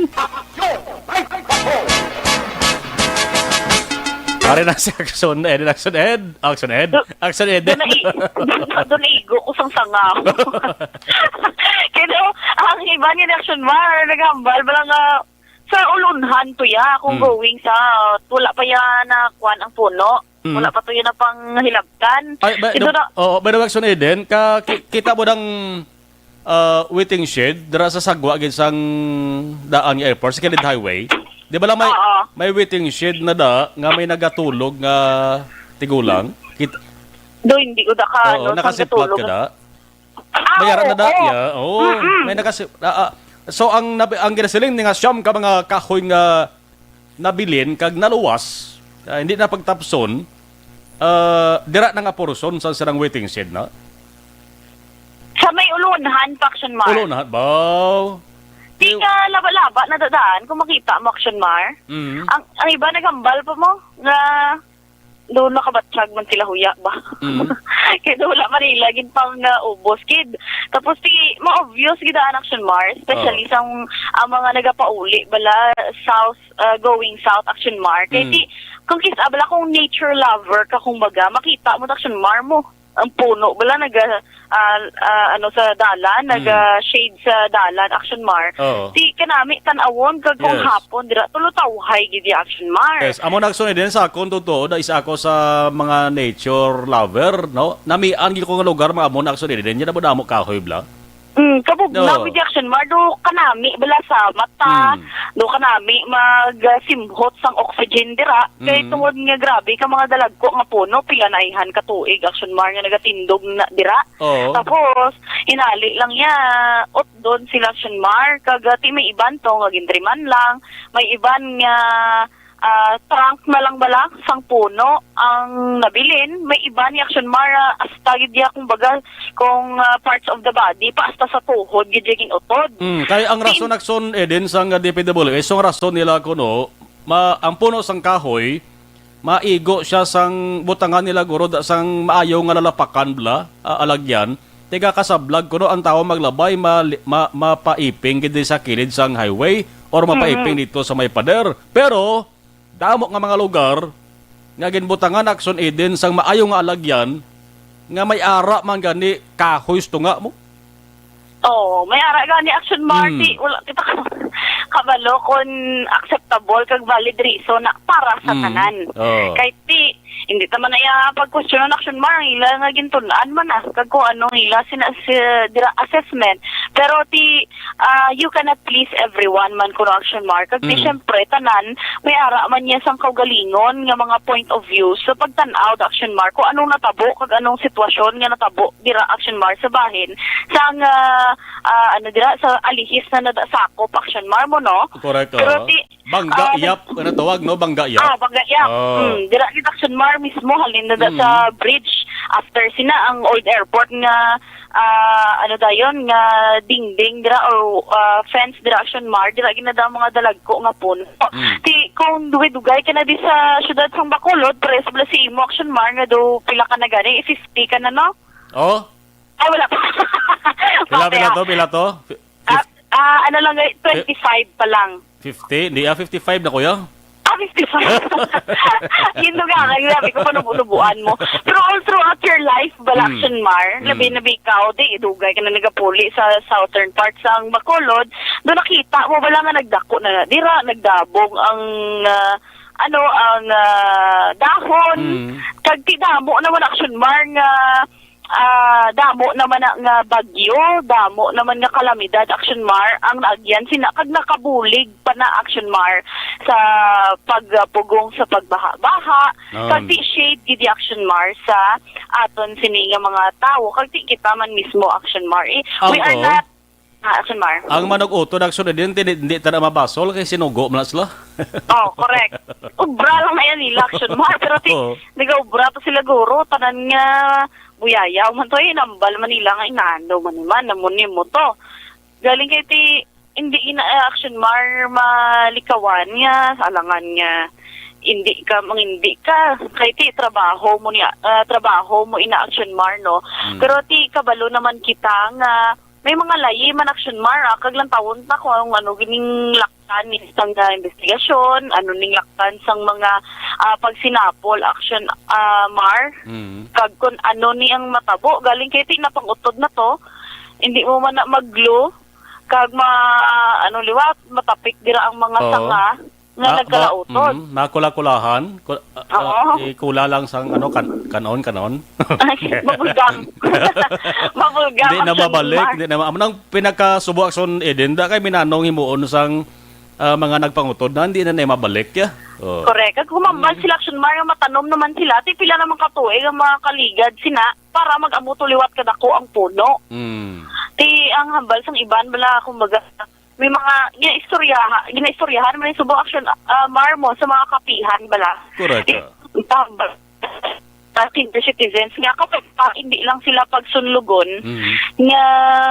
Ari na si Action Ed, Action Ed, Action Ed, Do-, Action Ed. Doon na i-, doon na, doon na igo ko sang sangaw. Kaya ang iba ni Action Mar, naghambal, bala nga, sa ulunhan to ya, kung Hmm. going south, wala pa yan na kuwan ang puno. Hmm. Wala pa to yan na panghilabtan. Ay, ba, Ito do-, na, oo, by the way, Action Eden, ka, ki-, kita mo dang, ah, waiting shed, dira sa sagwa gid sang daan nga airport, sa kilid highway. Di ba lang may, Oo. may waiting shed na da, nga may nagatulog nga tigulang? Kit- Do, hindi ko da ka, Oo, ano, nakasiplat sanggatulog. ka da? Ah, May ara na da, oo. yeah, oo. Mm-mm. May nakasi-, ah, ah. So, ang nabi-, ang ginasiling ni nga siyam ka mga kahoy nga nabilin kag naluwas, ah, hindi na pagtapson, ah, dira na nga porson sa silang waiting shed na. Sa may ulunhan, Action Mar. Ulunhan, baw. Di ka laba-laba na dadaan kung makita mo, Action Mar. Mm. Ang, ang iba nagambal pa mo nga doon nakabatyag man sila huya ba? Mm. Kaya wala man nila gid pang, uh, ubos gid. Tapos ti ma-obvious gid ang Action Mar, especially Oh. sang ang mga nagapauli bala south, uh, going south, Action Mar. Kaya Mm. ti kung kis-, ah, bala kung nature lover ka, kung baga, makita mo Action Mar mo. Ang puno bala naga, ah, ah, ano, sa dalan, Mm. naga-shade sa dalan, Action Mar. Oo. Ti kanami tan-awon kag kung Yes. hapon dira, tulo tawhay gid ya, Action Mar. Yes, amo nagsunod din sa akon, totoo, da isa ako sa mga nature lover, no? Namian gid ko nga lugar, mga amo nagsunod din, yan amo damo kahoy bla. Mm, kabugnaw No. gid ya, Action Mar, do kanami bala sa mata, Mm. do kanami mag, ah, simhot sang oxygen dira. Kay Mm. tungod nga grabe ka mga dalagko nga puno, pila na ayhan ka tuig, Action Mar, nga nagatindog na dira. Oo. Tapos, hinali lang ya, utdon sila, Action Mar, kag, ah, ti may iban to nga gintriman lang, may iban nga, ah, trunk na lang bala sang puno ang nabilin, may iban ni Action Mar, ah, asta gid ya, kumbaga, kung, ah, parts of the body, pa asta sa tuhod gid ya gin-utod. Mm, kay ang Tin- rason, Action Eden, sang D P W S, ang rason nila kuno, ma-, ang puno sang kahoy, maigo siya sang butangan nila, guro, da-, sang maayo nga lalapakan bala, ah, alagyan. Tiga kasablag kuno ang tawo maglabay, ma-, ma-, mapaiping gid sa kilid sang highway or mapaiping Mhm. dito sa may pader. Pero damo nga mga lugar nga ginbutangan, Action Eden, sang maayo nga alagyan nga may ara man gani kahoy sa tunga mo. Oo, may ara gani, Action Mar, Mm. ti wala kita ka-, kabalo kon acceptable kag valid reason na para sa Mm. tanan. Oo. Kay ti, hindi ta man na iya pagkwestiyonan, Action Mar, ang ila nga gintun-an man na, kag kung anong ila sina-, si-, dira assessment. Pero ti, ah, you cannot please everyone man kuno, Action Mar. Kag ti, Mm. syempre, tanan, may ara man niya sang kaugalingon nga mga point of view. So, pagtan-aw, Action Mar, kung anong natabo, kag anong sitwasyon nga natabo, dira, Action Mar, sa bahin, sang, ah, ah, ano dira, sa alihis na nadasakop, Action Mar mo, no? Correct, Pero oo. ti, Bangga ah, Yap, ano tawag, no? Bangga Yap. Ah, Bangga Yap. Oo. Mm, dira gid, Action Mar, mismo, halin na da Mm. sa bridge. After sina ang old airport nga, ah, ano dayon, nga dingding dira or, ah, fence dira, Action Mar, dira gid na da ang mga dalagko nga puno. Mm. Ti, kung dugay-dugay ka na di sa syudad sang Bacolod, pares bala si imo, Action Mar, nga do pila ka na gani, fifty ka na, no? Oh? Ay, wala pa. Pila, Pati, pila ah. to? Pila to? Fi-, Ah, fif-, ah, ano lang, eh, twenty-five pa lang. Fifty? Hindi, ah, fifty-five na, kuya. Ah, fifty-five. Yun, duga ka, grabe ko, panubo-nubuan mo. Pero all throughout your life, bala, Hmm. Action Mar, Hmm. labi na ba ikaw, di, dugay ka na nagapuli sa southern part sang Bacolod, do nakita mo bala nga nagdako na, dira, nagdabog ang, ah, ano, ang, ah, dahon. Hmm. Kag ti damo naman, Action Mar, nga ah, damo naman na nga bagyo, damo naman nga kalamidad, Action Mar, ang naagyan sina kag nakabulig pa na, Action Mar, sa pagpugong sa pagbaha-baha, Um. kag ti shade gid, Action Mar, sa aton sini nga mga tawo, kag ti kita man mismo, Action Mar. Eh, we Ang, are oh. not Ah, Action Mar. Ang manug-utod, Action Mar, di, di, di ta na mabasol kay sinugo man na sila. Oh, correct. Obra lang na yan nila, Action Mar, pero ti, Oo. nagaobra to sila, guro, tanan nga buyayaw man to, eh, nambal man nila nga inano man ni man, namuni mo to. Galing kay ti, hindi ina, eh, Action Mar, malikawan nga, alangan nga, hindi ka, mangindi ka, kay ti, trabaho mo niya, ah, trabaho mo ina, Action Mar, no? Mm. Pero ti, kabalo naman kita nga, may mga layi man, Action Mar, ah, kag lantawon ta kung ano gining laktan ni sang, ah, investigasyon, ano ning laktan sang mga, ah, pagsinapol, Action, ah, Mar, Mm. kag kung ano ni ang matabo. Galing kay ti napangutod na to, hindi mo man na maglo, kag ma-, ano liwat, matapik dira ang mga Oo. sanga. nga Ah, nagkalautod. ba-, mm, makula-kulahan. Ku-, ah, ah, Oo. ikula lang sang, ano, kan-, kanon, kanon. Ay, mabulgam. Mabulgam Di ang na mabalik, Shanmar. di na ma-, amo nang pinakasubo, Action Eden, da kay minanong himuon sang, ah, mga nagpangutod na, hindi na na mabalik, ya. Oh. Correct. Kag humambal Mm. sila, Action Mar, nga matanom naman sila. Ti pila naman ka tuig ang mga kaligad sina para mag-amo to liwat kadako ang puno. Mm. Ti ang hambal sang iban, bala, kumbaga, may mga ginaistoryaha-, ginaistoryahan man yung subong, Action, ah, Mar, mo sa mga kapihan bala. Correct, ah. Tambal. Ah, senior citizens nga kapag pa, hindi lang sila pagsunlugon Mhm. nga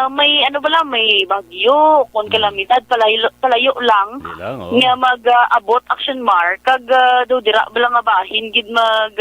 may, ano bala, may bagyo, kung Mhm. kalamidad, palayo, palayo lang Di lang, oh. nga mag, ah, abot, Action Mar, kag, ah, do dira bala nga bahin gid mag,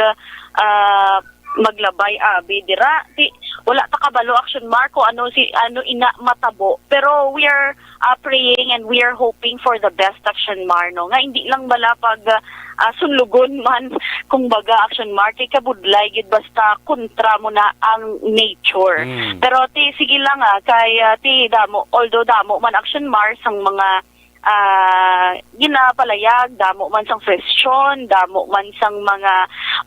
ah, maglabay abi dira. Ti, wala ta kabalo, Action Mar, kung ano si, ano ina matabo. Pero we are, ah, praying and we are hoping for the best, Action Mar, no? Nga hindi lang bala pag, ah, ah, sunlugon man, kung baga, Action Mar, kay kabudlay gid basta kontra mo na ang nature. Mm. Pero ti, sige lang, ah, kay, ah, ti damo, although damo man, Action Mar, sang mga ah, ginapalayag, damo man sang question, damo man sang mga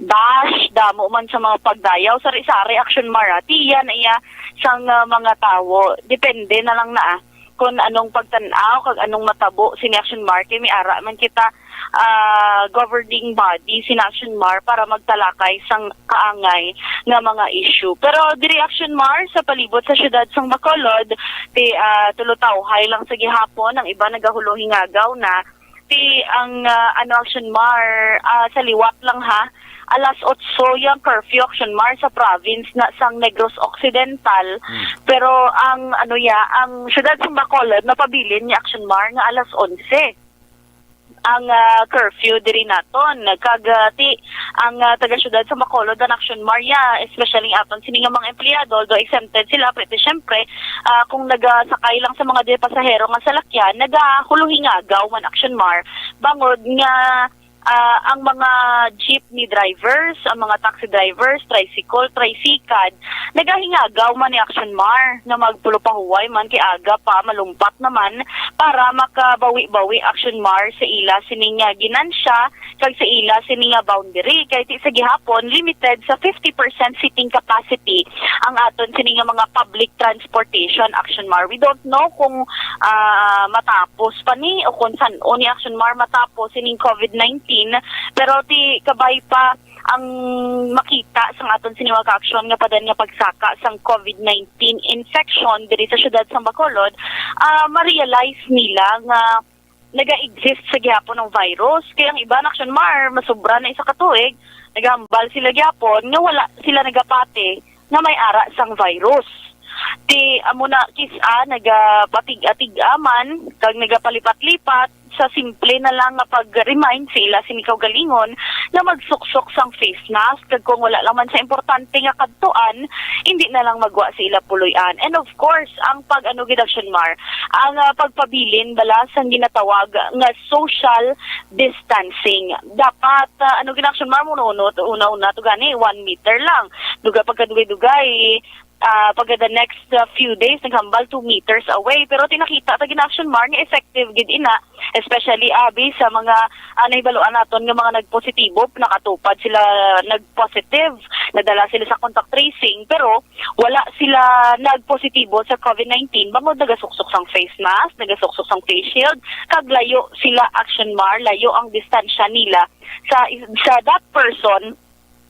bash, damo man sa mga pagdayaw, sari-sari, Action Mar, ah. Tiya na iya sang, ah, mga tawo. Depende na lang na, ah, kung anong pagtan-aw, kag anong matabo sini, Action Mar. Kay may ara man kita, ah, governing body sina, Action Mar, para magtalakay sang kaangay nga mga issue. Pero diri, Action Mar, sa palibot sa siyudad sang Bacolod, ti, ah, tulotawhay lang sa gihapon, ang iba nagahulong hingagaw na. Ti ang, ah, ano, Action Mar, ah, sa liwat lang, ha, alas otso yang curfew, Action Mar, sa province na sang Negros Occidental. Hmm. Pero ang, ano ya, ang siyudad sang Bacolod napabilin ni, Action Mar, nga alas onse ang, ah, curfew diri naton. Kag, ah, ti, ang, ah, taga-syudad sa Bacolod, ang Action Mar, especially aton sini nga mga empleyado, although exempted sila, pero ti, syempre, ah, kung nagasakay lang sa mga di pasahero nga salakyan, nagahulong hingagaw man, Action Mar, bangod nga, ah, ang mga jeepney drivers, ang mga taxi drivers, tricycle, tricycad, nagahingagaw man ni Action Mar nga magpulopahuway man kay aga pa, malumpat naman, para makabawi-bawi Action Mar sa ila sining, ah, ginansya kag sa ila sini nga boundary, kay ti sa gihapon limited sa fifty percent seating capacity ang aton sini nga mga public transportation, Action Mar. We don't know kung, ah, matapos pa ni o kung san-o ni Action Mar matapos sining covid nineteen, pero ti kabay pa ang makita sang aton sini mga ka-aksyon nga padan nga pagsaka sang covid nineteen infection diri sa siyudad sang Bacolod, ah, ma-realize nila nga naga-exist sa gihapon ang virus. Kaya ang iban, Action Mar, masubra na isa ka tuig, nagahambal sila gihapon nga wala sila nagapati nga may ara sang face mask. Ti amo na kis-a nagapatig-atig-a man kag nagapalipat-lipat sa simple na lang nga pag-remind sa ila sini kaugalingon nga magsuksok sang face mask, kag kung wala lang man sa importante nga kadtuan, hindi na lang magwa sa ila puloy-an. And of course, ang pag-ano gid, Action Mar, ang, ah, pagpabilin bala sang ginatawag nga social distancing. Dapat, ah, ano gid, Action Mar, una-una, una-una to gani, one meter lang. Duga pagkadugay-dugay, ah, pagka the next, ah, few days, naghambal two meters away. Pero ti nakita ta gid, Action Mar, nga effective gid ina, especially abi sa mga, ah, nahibaluan naton nga mga nagpositibo, nakatupad sila, nagpositive, nadala sila sa contact tracing, pero wala sila nagpositibo sa covid nineteen bangod nagasuksok sang face mask, nagasuksok sang face shield, kag layo sila, Action Mar, layo ang distansya nila sa, sa that person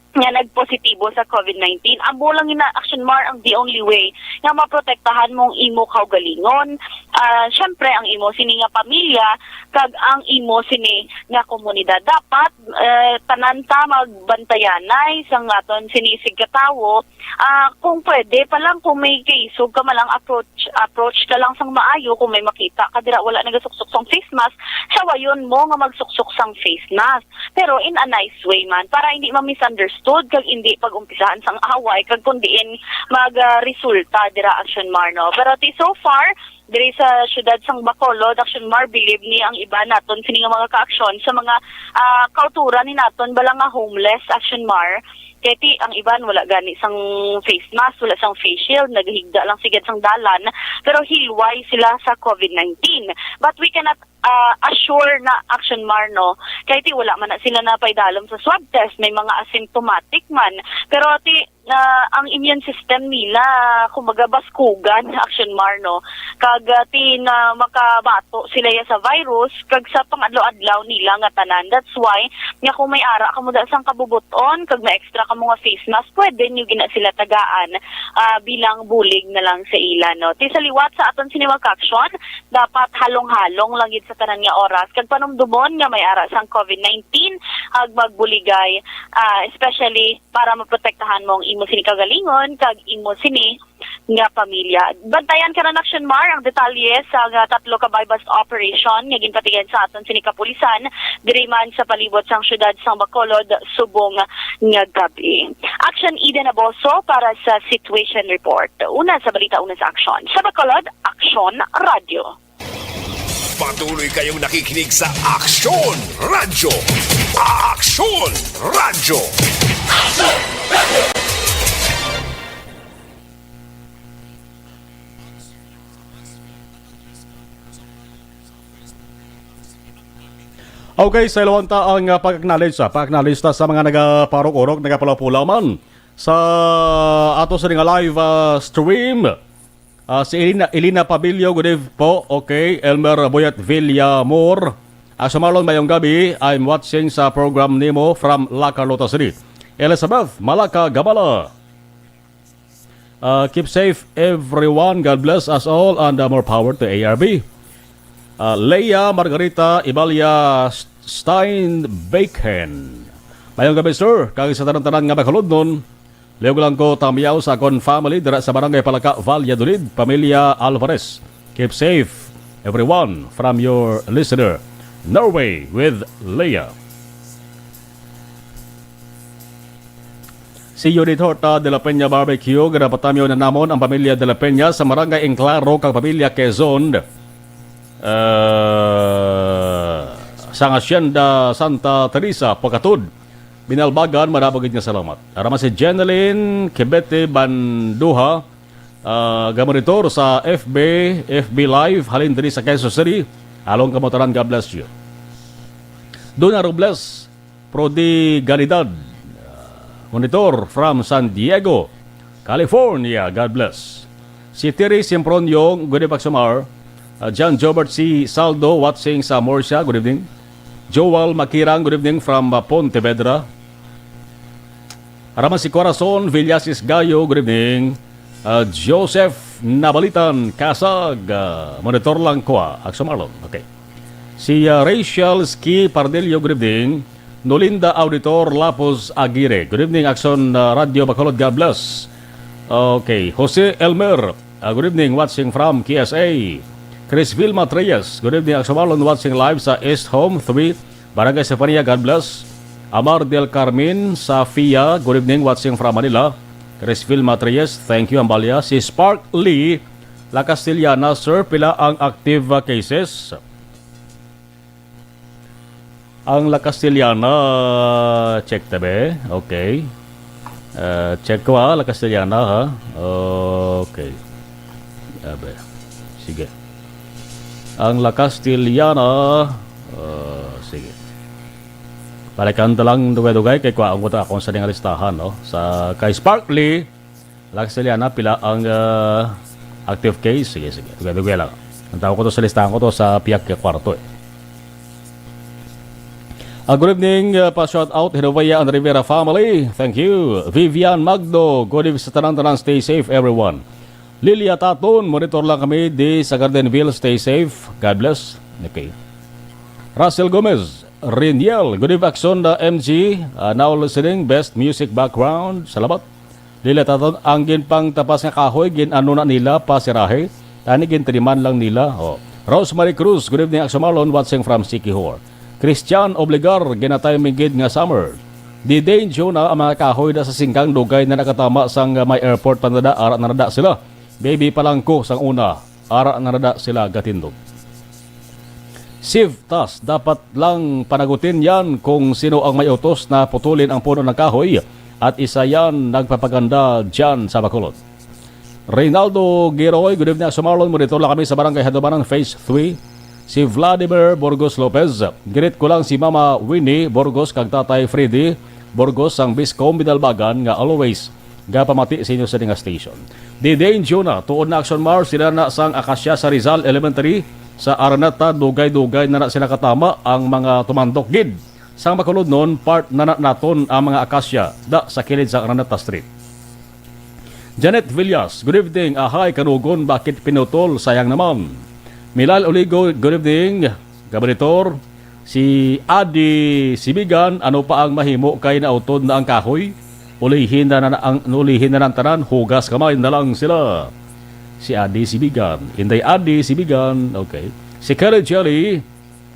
nga nagpositibo sa covid nineteen. Amo lang ina, Action Mar, ang the only way nga maprotektahan mo ang imo kaugalingon. Ah, syempre, ang imo sini nga pamilya kag ang imo sini nga komunidad. Dapat, eh, tanan ta magbantayanay sang aton sini sigkatawo. Ah, kung pwede pa lang, kung may kaisog ka man lang, approach, approach ka lang sang maayo. Kung may makita ka dira wala nagasuksok sang face mask, sawayon mo nga magsuksok sang face mask, pero in a nice way man, para hindi ma-misunderstood kag hindi pag-umpisahan sang away kag kung diin mag, ah, resulta dira, Action Mar, no? Pero ti so far, diri sa siyudad sang Bacolod, Action Mar, bilib ni ang iban naton sini nga mga kaaksyon sa mga, ah, kauturan ni naton bala nga homeless, Action Mar. Kay ti ang iban wala gani sang face mask, wala sang face shield, naghigda lang sigad sang dalan, pero hilway sila sa covid nineteen. But we cannot, ah, assure na, Action Mar, no? Kay ti wala man na sila napaidalom sa swab test, may mga asymptomatic man. Pero ti, ah, ang immune system nila, kumbaga, baskugan, Action Mar, no? Kag, ah, ti na makabato sila ya sa virus, kag sa pangadlaw-adlaw nila nga tanan. That's why, nga kung may ara kamo da sang kabubot-on, kag may extra kamo nga face mask, pwede nyo gina sila tagaan, ah, bilang bulig na lang sa ila, no? Ti sa liwat sa aton sini nga kaaksyon, dapat halong-halong lang gid sa tanan nga oras, kag panumdumon nga may ara sang covid nineteen, ag magbuligay, ah, especially para maprotektahan mo ang imo sini kaugalingon kag imo sini nga pamilya. Bantayan ka na, Action Mar, ang detalye sa nga tatlo ka buy-bust operation nga ginpatigayon sa aton sini kapulisan diri man sa palibot sang siyudad sang Bacolod subong nga gab-i. Action, Eden Aboso para sa Situation Report. Una sa balita, una sa aksyon. Sa Bacolod, Aksyon Radyo. Patuloy kayong nakikinig sa Aksyon Radyo. Aksyon Radyo. Okay, sa ilawanta ang, ah, pag-acknowledge, ah, pag-acknowledge ta sa mga nagaparok-urok, nagapulaw-pulaw man sa ato sa nga live, ah, stream. Ah, si Elena, Elena Pabilio, good eve po. Okay, Elmer Boyat Villamor. Ah, sa Marlon, mayong gabi. I'm watching sa program nimo from La Carlota City. Elizabeth Malaka Gabala. Uh, keep safe, everyone. God bless us all, and, uh, more power to A R B. Uh, Leia Margarita Ibalia Steinbeken. Mayong gabi, sir. Kag sa tanan-tanan nga Bacolodnon, liog lang ko tamiyaw sa akon family dira sa Barangay Palaka, Valladolid, pamilya Alvarez. Keep safe, everyone, from your listener, Norway with Leia. Si Judith Horta de la Peña Barbecue, ginapatamyo na namon ang pamilya de la Peña sa Barangay Enclaro kag pamilya Quezon. Ah, sang Hacienda Santa Teresa, Pocatod, Binalbagan, madamo gid nga salamat. Ara man si Jeneline Kibete Banduha, ah, gamonitor sa F B, F B Live, halin diri sa Quezon City. Along kamo tanan, God bless you. Duna Robles, Prodigalidad, ah, monitor from San Diego, California. God bless. Si Terry Sempronio, good evening, Pagsumar. Ah, John Jobert C. Saldo, watching sa Murcia, good evening. Joel Makirang, good evening from, ah, Pontevedra. Araman si Corazon Villasis Gayo, good evening. Ah, Joseph Nabalitan Kasag, ah, monitor lang ko, ah, Aksyon Marlon. Okay. Si, ah, Rachel Ski Pardillo, good evening. Nolinda Auditor Lapos Aguirre, good evening, Aksyon, ah, Radio Bacolod, God bless. Okay. Jose Elmer, ah, good evening, watching from K S A. Chris Vilma Reyes, good evening, Aksyon Marlon, watching live sa East Home three, Barangay Sefania, God bless. Amar del Carmen Safia, good evening, watching from Manila. Chris Vilma Reyes, thank you, Ambalia. Si Spark Lee, La Castellana, sir, pila ang active, ah, cases? Ang La Castellana, check tabi. Okay. Ah, check ko, ha, La Castellana, ha. Okay. Abe. Sige. Ang La Castellana, ah, sige. Balikan ta lang dugay-dugay kay kuhaon ko ta akong sa nga listahan, no? Sa kay Sparkly, La Castellana, pila ang, ah, active case? Sige, sige. Dugay-dugay lang. Ang tawag ko to sa listahan ko to sa piyak kay kwarto, eh. Ah, good evening, ah, pa shout out Hinovaya and Rivera family. Thank you. Vivian Magdo, good evening sa tanan-tanan. Stay safe, everyone. Lilia Taton, monitor lang kami di sa Gardenville. Stay safe. God bless. Okay. Russell Gomez, Riniel, good evening, Aksyon na M G. Ah, now listening, best music background. Salamat. Lilia Taton, ang ginpangtapas nga kahoy, gin-ano na nila pa sirahe. Tani, gintiniman lang nila. Oh. Rosemary Cruz, good evening, Aksyon Marlon, watching from Siquijor. Christian Obligar, ginatiming gid nga summer. Di danger na ang mga kahoy da sa singkang dugay na nakatama sang may airport pa nada, ara na nada sila. Baby pa lang ko sang una, ara na nada sila gatindog. Sivtas, dapat lang panagutin yan kung sino ang may utos na putulin ang puno ng kahoy at isa yan nagpapaganda dyan sa Bacolod. Reynaldo Giroy, good evening, Aksyon Marlon. Monitor lang kami sa Barangay Hadumanan, Phase three. Si Vladimir Burgos Lopez, greet ko lang si Mama Winnie Burgos kag Tatay Freddy Burgos sang Biscom Binalbagan nga always gapamati sa inyo sa nga station. Didin Jonah, tuod na, Aksyon Mar, sila na sang Acacia sa Rizal Elementary, sa Araneta, dugay-dugay na na sila katama ang mga tumandok gid. Sang Bacolod nun, part na, na naton ang mga Acacia da sa kilid sa Araneta Street. Janet Villas, good evening. Ahay, kanugon, bakit pinutol? Sayang naman. Milal Oligo, good evening. Gabanitor, si Adi Sibigan, ano pa ang mahimo kay nautod na ang kahoy? Ulihin na, na ang ulihin na ng tanan, hugas kamay na lang sila. Si Adi Sibigan, Inday Adi Sibigan, okay. Si Kelly Jelly,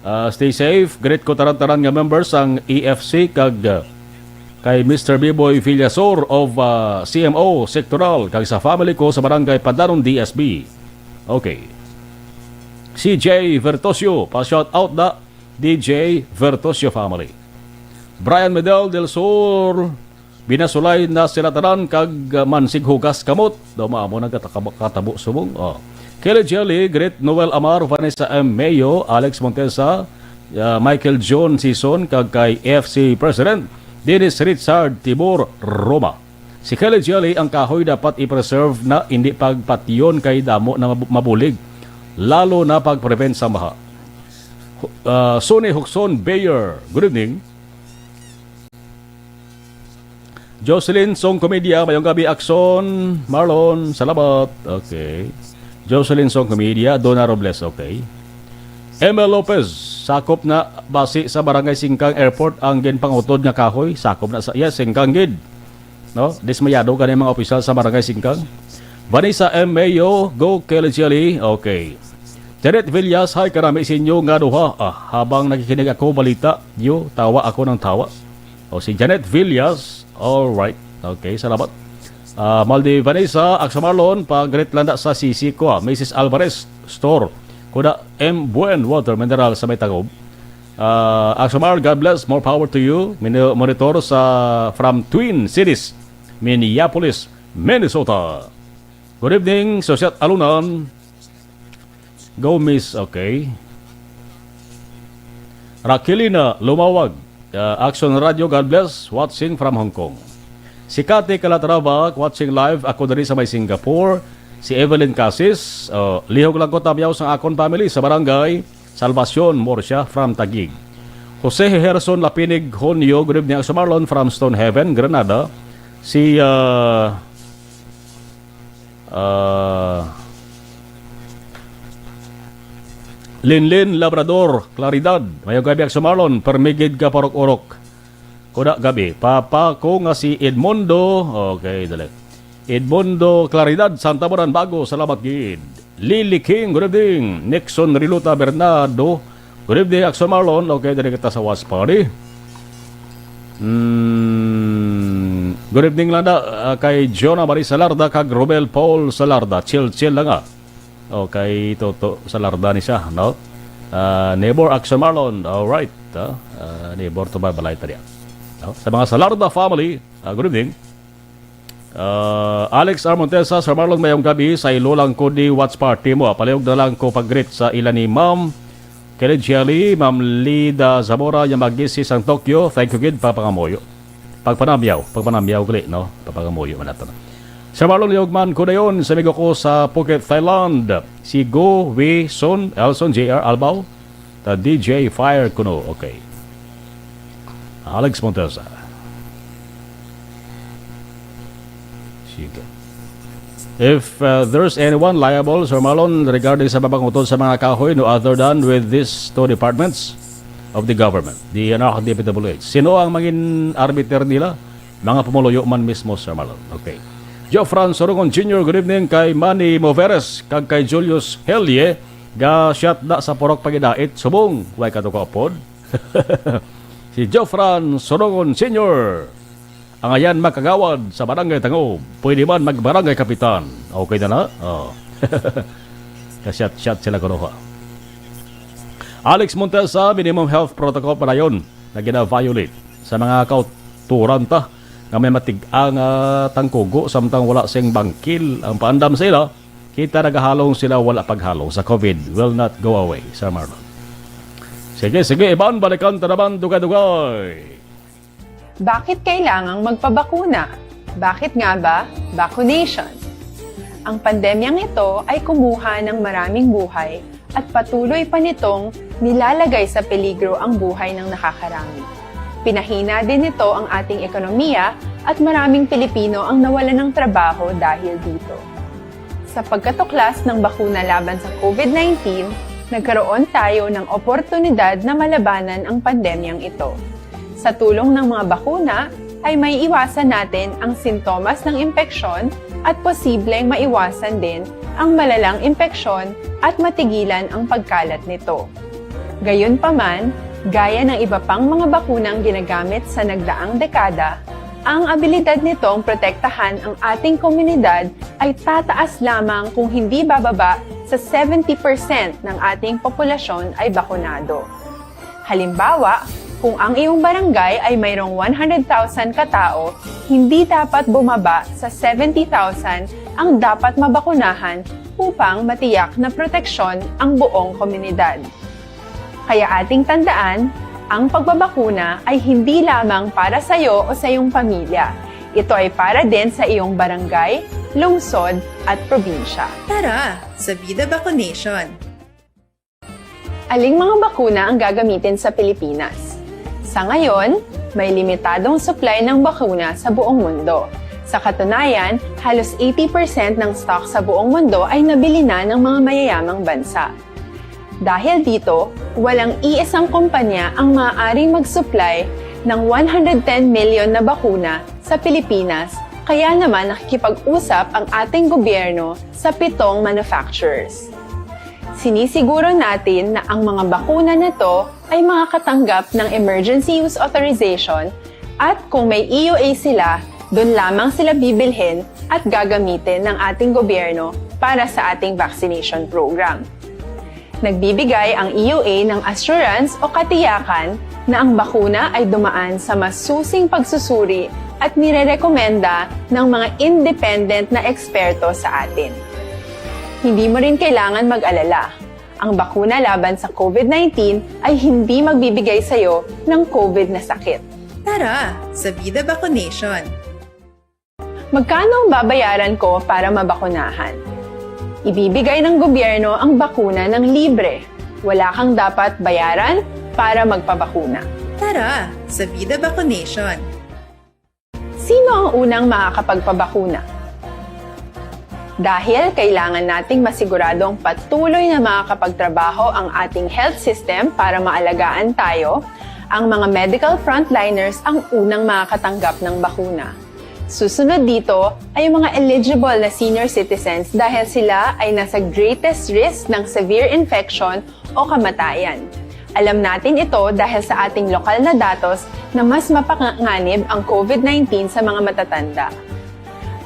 ah, stay safe. Greet ko tanan-tanan nga members sang E F C kag, ah, kay Mister Biboy Villasor of, ah, C M O Sectoral kag sa family ko sa Barangay Padlanon D S B. Okay. C J Vertosio, pa-shout out na D J Vertosio family. Brian Medel del Sur, binasulay na sila tanan kag, ah, mansig hugas kamot. Daw maamo nagkatabo subong. Oh. Kelly Jelly, Great Noel Amar, Vanessa M Mayo, Alex Montesa, ah, Michael John Sison, kag kay F C President Dennis Richard Tibor Roma. Si Kelly Jelly, ang kahoy dapat i-preserve na, hindi pagpatyon kay damo na mabu-, mabulig, lalo na pag-prevent sa baha. Hu-, ah, Sonny Huxon Bayer, good evening. Jocelyn Song Comedia, mayong gabi, Aksyon Marlon, salamat. Okay. Jocelyn Song Comedia, Donna Robles, okay. M L Lopez, sakop na basi sa Barangay Singkang Airport ang ginpangutod nga kahoy? Sakop na sa, yes, Singkang gid. No? Dismayado gani mga opisyal sa Barangay Singkang. Vanessa M Mayo, go Kelly Jelly. Okay. Janet Villas, hi karami sa inyo nga duha. Ah, habang nakikinig ako, balita nyo, tawa ako ng tawa. O, si Janet Villas, all right. Okay, salamat. Ah, Maldi Vanessa, Aksa Marlon, pa-greet lang na sa sisi ko, ah, Missus Alvarez Store. Kuda M Buen Water Mineral sa may Tagob. Ah, Axomar, God bless. More power to you. Mini-, monitor sa, from Twin Cities, Minneapolis, Minnesota. Good evening, Societ Alunan. Go, Miss. Okay. Raquelina Lumawag. Uh, Action Radio, God bless. Watching from Hong Kong. Si Kati Calatrava, watching live. Ako diri sa may Singapore. Si Evelyn Casis, uh, lihog lang ko tabyaw sa akon family sa barangay Salvacion, Murcia, from Taguig. Jose Herson Lapinig Honyo, good evening, Action Marlon, from Stonehaven, Granada. Si, uh, Ah, Linlin Labrador, Claridad. Mayong gabi, Action Marlon. Permigid ka parok-urok. Kuda gabi. Papa ko nga si Edmundo. Okay, dali. Edmundo Claridad, Santa Moran Bago. Salamat gid. Lily King, good evening. Nixon Riluta Bernardo, good evening, Axel Marlon. Okay, diri kita sa watch party. Hmm, good evening lang na, ah, kay Jonah Marie Salarda kag Romel Paul Salarda. Chill-chill lang, ah. Okay, Toto Salarda ni siya, no? Ah, neighbor Axel Marlon. All right, ah. Ah, neighbor to ba balay ta diya? No? Sa mga Salarda family, ah, good evening. Ah, Alex R. Montesa, Sir Marlon, mayong gabi. Sa ilo lang ko di watch party mo. Palihog na lang ko pag-greet sa ila ni Ma'am Kelly Jelly, Ma'am Lida Zamora, Yamagisi sang Tokyo. Thank you gid, papangamuyo. Pagpanamyaw, pagpanamyaw gali, no? Papangamuyo man nato. Sir Marlon, lihog man ko dayon sa amigo ko sa Phuket, Thailand. Si Go Wi Sun, Elson J R Albao, The D J Fire kuno. Okay. Alex Montesa. Sige. If, uh, there's anyone liable, Sir Marlon, regarding sa pagpangutod sa mga kahoy, no other than with these two departments of the government, D N R, D P W H. Sino ang mangin arbiter nila? Mga pumuluyo man mismo, Sir Marlon. Okay. Geoffran Sorongon Junior, good evening kay Manny Moveres, kag kay Julius Helie, ga-shot na sa purok pagidait, subong, way katuko pod. Si Geoffran Sorongon Senior, ang ayan magkagawad sa Barangay Tangob, pwede man magbarangay kapitan. Okay na na? Oh. Ka-shot-shot sila kuno, ha. Alex Montesa, minimum health protocol pa dayon na gina-violate sa mga kauturan ta nga may matig-a nga tangkugo samtang wala sing bangkil ang paandam sa ila. Kita nagahalong sila, wala paghalong sa COVID will not go away, Sir Marlon. Sige, sige, iban, balikan ta naman, dugay-dugay. Bakit kailangang magpabakuna? Bakit nga ba vaccination? Ang pandemyang ito ay kumuha ng maraming buhay at patuloy pa nitong nilalagay sa peligro ang buhay ng nakakarami. Pinahina din nito ang ating ekonomiya at maraming Pilipino ang nawalan ng trabaho dahil dito. Sa pagkatuklas ng bakuna laban sa COVID nineteen, nagkaroon tayo ng oportunidad na malabanan ang pandemyang ito. Sa tulong ng mga bakuna, ay maiiwasan natin ang sintomas ng impeksyon at posibleng maiwasan din ang malalang impeksyon at matigilan ang pagkalat nito. Gayunpaman, gaya ng iba pang mga bakunang ginagamit sa nagdaang dekada, ang abilidad nitong protektahan ang ating komunidad ay tataas lamang kung hindi bababa sa seventy percent ng ating populasyon ay bakunado. Halimbawa, kung ang iyong barangay ay mayroong one hundred thousand katao, hindi dapat bumaba sa seventy thousand ang dapat mabakunahan upang matiyak na proteksyon ang buong komunidad. Kaya ating tandaan, ang pagbabakuna ay hindi lamang para sa iyo o sa iyong pamilya. Ito ay para din sa iyong barangay, lungsod, at probinsya. Tara, sa Vida Vaccination! Aling mga bakuna ang gagamitin sa Pilipinas? Sa ngayon, may limitadong supply ng bakuna sa buong mundo. Sa katunayan, halos eighty percent ng stock sa buong mundo ay nabili na ng mga mayayamang bansa. Dahil dito, walang iisang kumpanya ang maaaring mag-supply ng one hundred ten million na bakuna sa Pilipinas, kaya naman nakikipag-usap ang ating gobyerno sa pitong manufacturers. Sinisiguro natin na ang mga bakuna na to ay makakatanggap ng emergency use authorization at kung may E U A sila, doon lamang sila bibilhin at gagamitin ng ating gobyerno para sa ating vaccination program. Nagbibigay ang E U A ng assurance o katiyakan na ang bakuna ay dumaan sa masusing pagsusuri at nirerekomenda ng mga independent na eksperto sa atin. Hindi mo rin kailangan mag-alala. Ang bakuna laban sa COVID nineteen ay hindi magbibigay sa iyo ng COVID na sakit. Tara sa Vida Vaccination! Magkano ang babayaran ko para mabakunahan? Ibibigay ng gobyerno ang bakuna ng libre. Wala kang dapat bayaran para magpabakuna. Tara sa Vida Vaccination! Sino ang unang makakapagpabakuna? Dahil kailangan nating masiguradong patuloy na makakapagtrabaho ang ating health system para maalagaan tayo, ang mga medical frontliners ang unang makakatanggap ng bakuna. Susunod dito ay ang mga eligible na senior citizens dahil sila ay nasa greatest risk ng severe infection o kamatayan. Alam natin ito dahil sa ating lokal na datos na mas mapanganib ang COVID nineteen sa mga matatanda.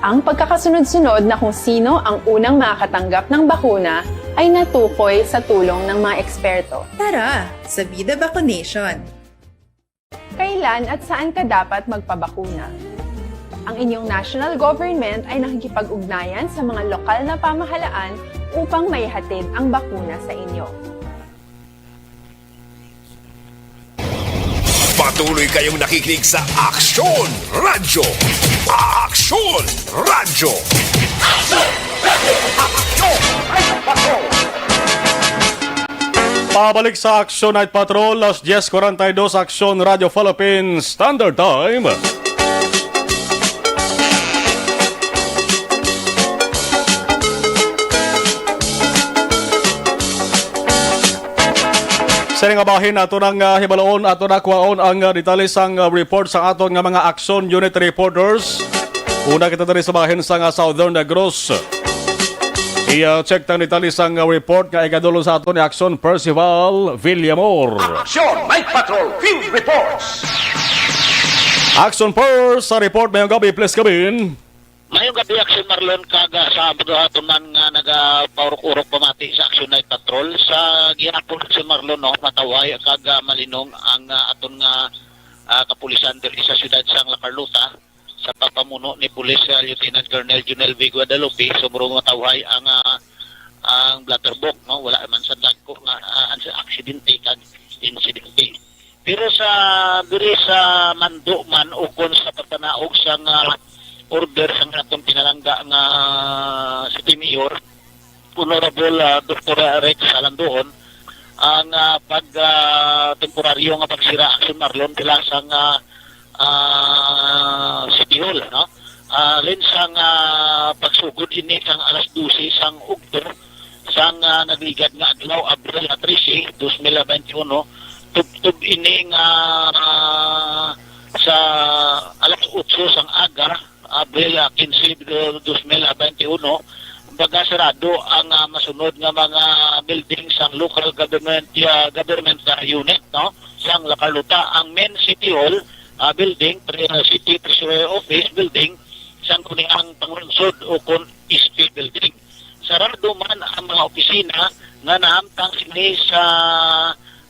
Ang pagkakasunod-sunod na kung sino ang unang makakatanggap ng bakuna ay natukoy sa tulong ng mga eksperto. Tara sa Vida Vaccination! Kailan at saan ka dapat magpabakuna? Ang inyong national government ay nakikipag-ugnayan sa mga lokal na pamahalaan upang maihatid ang bakuna sa inyo. Patuloy kayong nakikinig sa Aksyon Radyo. Aksyon Radyo. Aksyon Radyo. Aksyon Radyo. Pabalik sa Aksyon Night Patrol, alas diez cuarenta y dos, Aksyon Radyo Philippines Standard Time. Sa nga bahin, ato nang, ah, hibaloon, ato na kuhaon ang, ah, detalye sang, ah, report sa aton nga mga Aksyon Unit reporters. Una kita diri sa bahin sang, ah, Southern Negros. I-check tang detalye sang, ah, report nga igadulon sa aton ni Aksyon Percival Villamor. Aksyon Night Patrol Field Reports. Aksyon Pers, sa report, mayong gabi, please come in. Mayong gabi, Aksyon Marlon, kag, ah, sa mga tanan nga nagapaurok-urok pamati sa Aksyon Night Patrol. Sa gihapon, Aksyon Marlon, no, matawhay kag, ah, malinong ang, ah, aton nga, ah, kapulisan diri sa siyudad sang La Carlota sa pagpamuno ni Police, ah, Lieutenant Colonel Junel V. Guadalupe. Sobra matawhay ang, ah, ang blatterbuck, no? Wala man sa dagko nga, ah, ang aksidente kag insidente. Pero sa diri sa mando man ukon sa pagpanaog sang, ah, order sang atong pinalangga nga City Mayor, Honorable, ah, Doktor Rex Alandoon, ang, ah, pag, ah, temporaryo nga pagsira, Aksyon Marlon, sila sang, ah, ah, City Hall, no? Ah, halin sang, ah, pagsugod ini sang alas dose sang ugto, sang, ah, nagligad nga adlaw, Abril trese, dos mil bente uno, tubtob ini nga, ah, sa alas otso sang aga, Abril, ah, kinse, dos mil bente uno, baga sarado ang, ah, masunod nga mga building sang local government, ah, government, ah, unit, no, sang La Carlota. Ang main City Hall, ah, building, pre-, ah, City Treasurer Office building, sang kunihang panglungsod ukon S P building. Sarado man ang mga opisina nga nahamtang sini sa,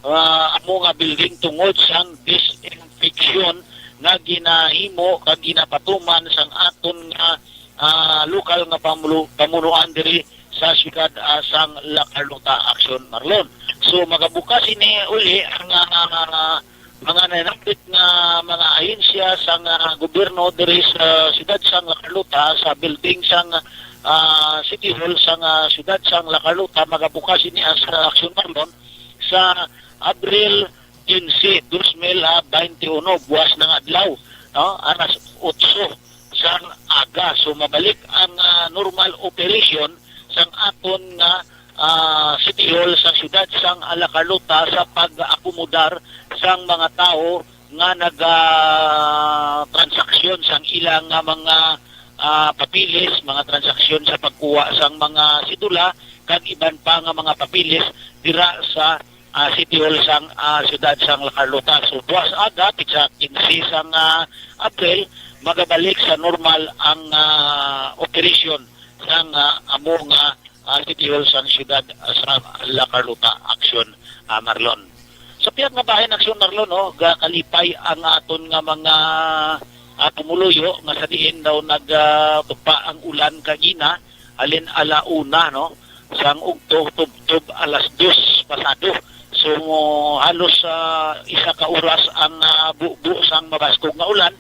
ah, amo nga building tungod sang disinfection nga ginahimo kag ginapatuman sang aton nga, ah, lokal nga pamulu-, pamunuan diri sa siyudad, ah, sang La Carlota, Aksyon Marlon. So, magabukas ini uli ang, ah, mga nainambit nga mga ahensya sang, ah, gobyerno diri sa siyudad sang La Carlota, sa building sang, ah, City Hall sang, ah, siyudad sang La Carlota. Magabukas ini, ah, sa Aksyon Marlon sa Abril kinse, dos mil bente uno, buwas na nga adlaw, no? Alas otso sang aga. So, mabalik ang, ah, normal operation sang aton nga, ah, City Hall sa siyudad sang La Carlota sa pag-akomodar sang mga tawo nga naga-, ah, transaksyon sang ilang nga mga, ah, papeles, mga transaksyon sa pagkuha sang mga sidula, kag iban pa nga mga papeles dira sa, ah, City Hall sang, ah, siyudad sang La Carlota. So, buwas aga, petsa kinse sang, ah, Abril, magabalik sa normal ang, ah, operasyon sang, ah, amo nga, ah, City Hall sang siyudad, ah, sa La Carlota, Aksyon, ah, Marlon. Sa pihak nga bahin, Aksyon, Marlon, no, gakalipay ang aton nga mga, ah, pumuluyo nga sa diin daw nagtupa ang ulan kagina, halin ala una, no, sang ugto tubtob alas dos pasado. So, halos, ah, isa ka oras ang, ah, bubo sang mabaskog nga ulan.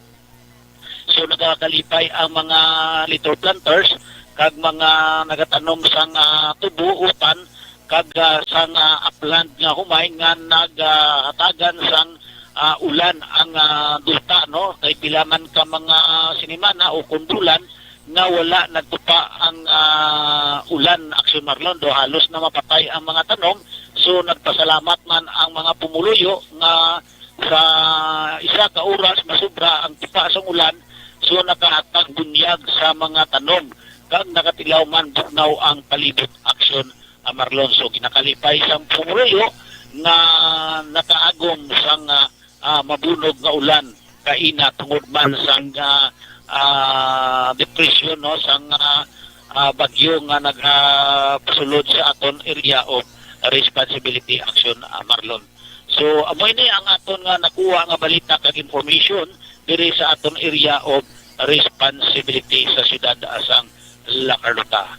So, nagakalipay ang mga litter planters kag mga nagatanom sang, ah, tubo, utan, kag, ah, sang, ah, upland nga humay nga nagahatagan sang, ah, ulan ang, ah, duta, no? Kay pila man ka mga sinimana o kon bulan nga wala nagtupa ang, ah, ulan, Aksyon, Marlon, do halos na mapatay ang mga tanom. So, nagpasalamat man ang mga pumuluyo nga sa isa ka oras, masubra ang tipa sang ulan, so nakahatag bunyag sa mga tanom, kag nakatilaw man bugnaw ang palibot, Aksyon, ah, Marlon. So, ginakalipay sang pumuluyo nga nakaagom sang, ah, ah, mabunog nga ulan kaina tungod man sang, ah, ah, depresyon, no, sang, ah, ah, bagyo nga nagapasulod sa aton area of responsibility, Aksyon, ah, Marlon. So, amo ini ang aton nga nakuha nga balita kag information diri sa aton area of responsibility sa siyudad sang La Carlota.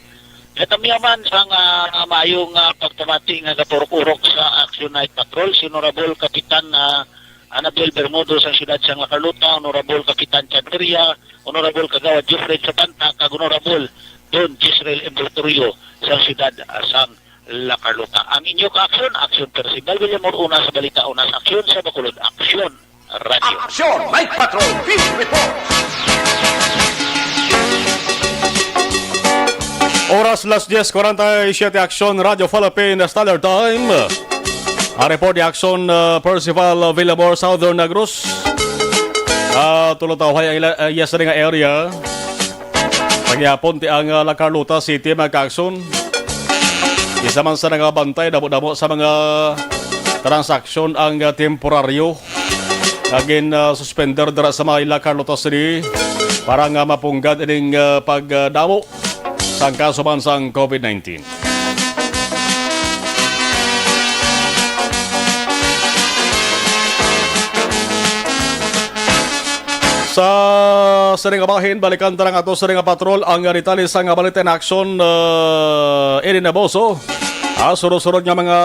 Natamiya man sang, ah, maayo nga pagpamati nga gaturok-urok sa Action Night Patrol, si Honorable Kapitan, ah, Anabel Bermudo sa siyudad sang La Carlota, Honorable Kapitan Chad Feria, Honorable Kagawad Jeffrey Sabanta, kag Honorable Don Jezreel Envoltorio sa siyudad, ah, sang La Carlota. Ang inyo ka-aksyon, Aksyon Percival Villamor, una sa balita, una sa aksyon sa Bacolod Aksyon Radio. Aksyon, Night Patrol, Field Report. Oras las diez cuarenta y siete, Aksyon Radio Philippine Standard Time. Ang report ni Aksyon, uh, Percival Villamor, Southern Negros. Ah, tulo tawo hay ang ila-, ah, yes, nga area. Pagyapon ti ang, ah, La Carlota City, mga kaaksyon. Isa man sa nangabantay, damo-damo sa mga transaksyon ang, ah, temporaryo nga gin, ah, suspender dira sa may La Carlota City para nga mapunggad ining, ah, pagdamo sang kaso man sang covid nineteen. Sa sining nga bahin, balikan ta lang ato sining nga patrol ang detalye sang balita in action, uh, ini na boso. Ah, sunod-sunod nga mga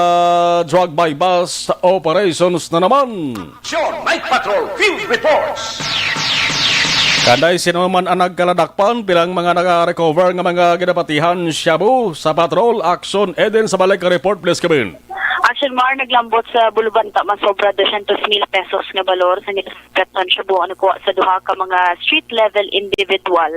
drug buy-bust operations na naman. Action Night Patrol Field Reports. Kanday sino man ang nagkaladakpan bilang mga naka-recover nga mga ginapatihan shabu sa patrol? Action Eden sa balik report, please, Kevin. Action Mar, naglambot sa Bulubanta masobra dosyentos mil pesos nga balor sa ginapatihan shabu ang nakuha sa duha ka mga street level individual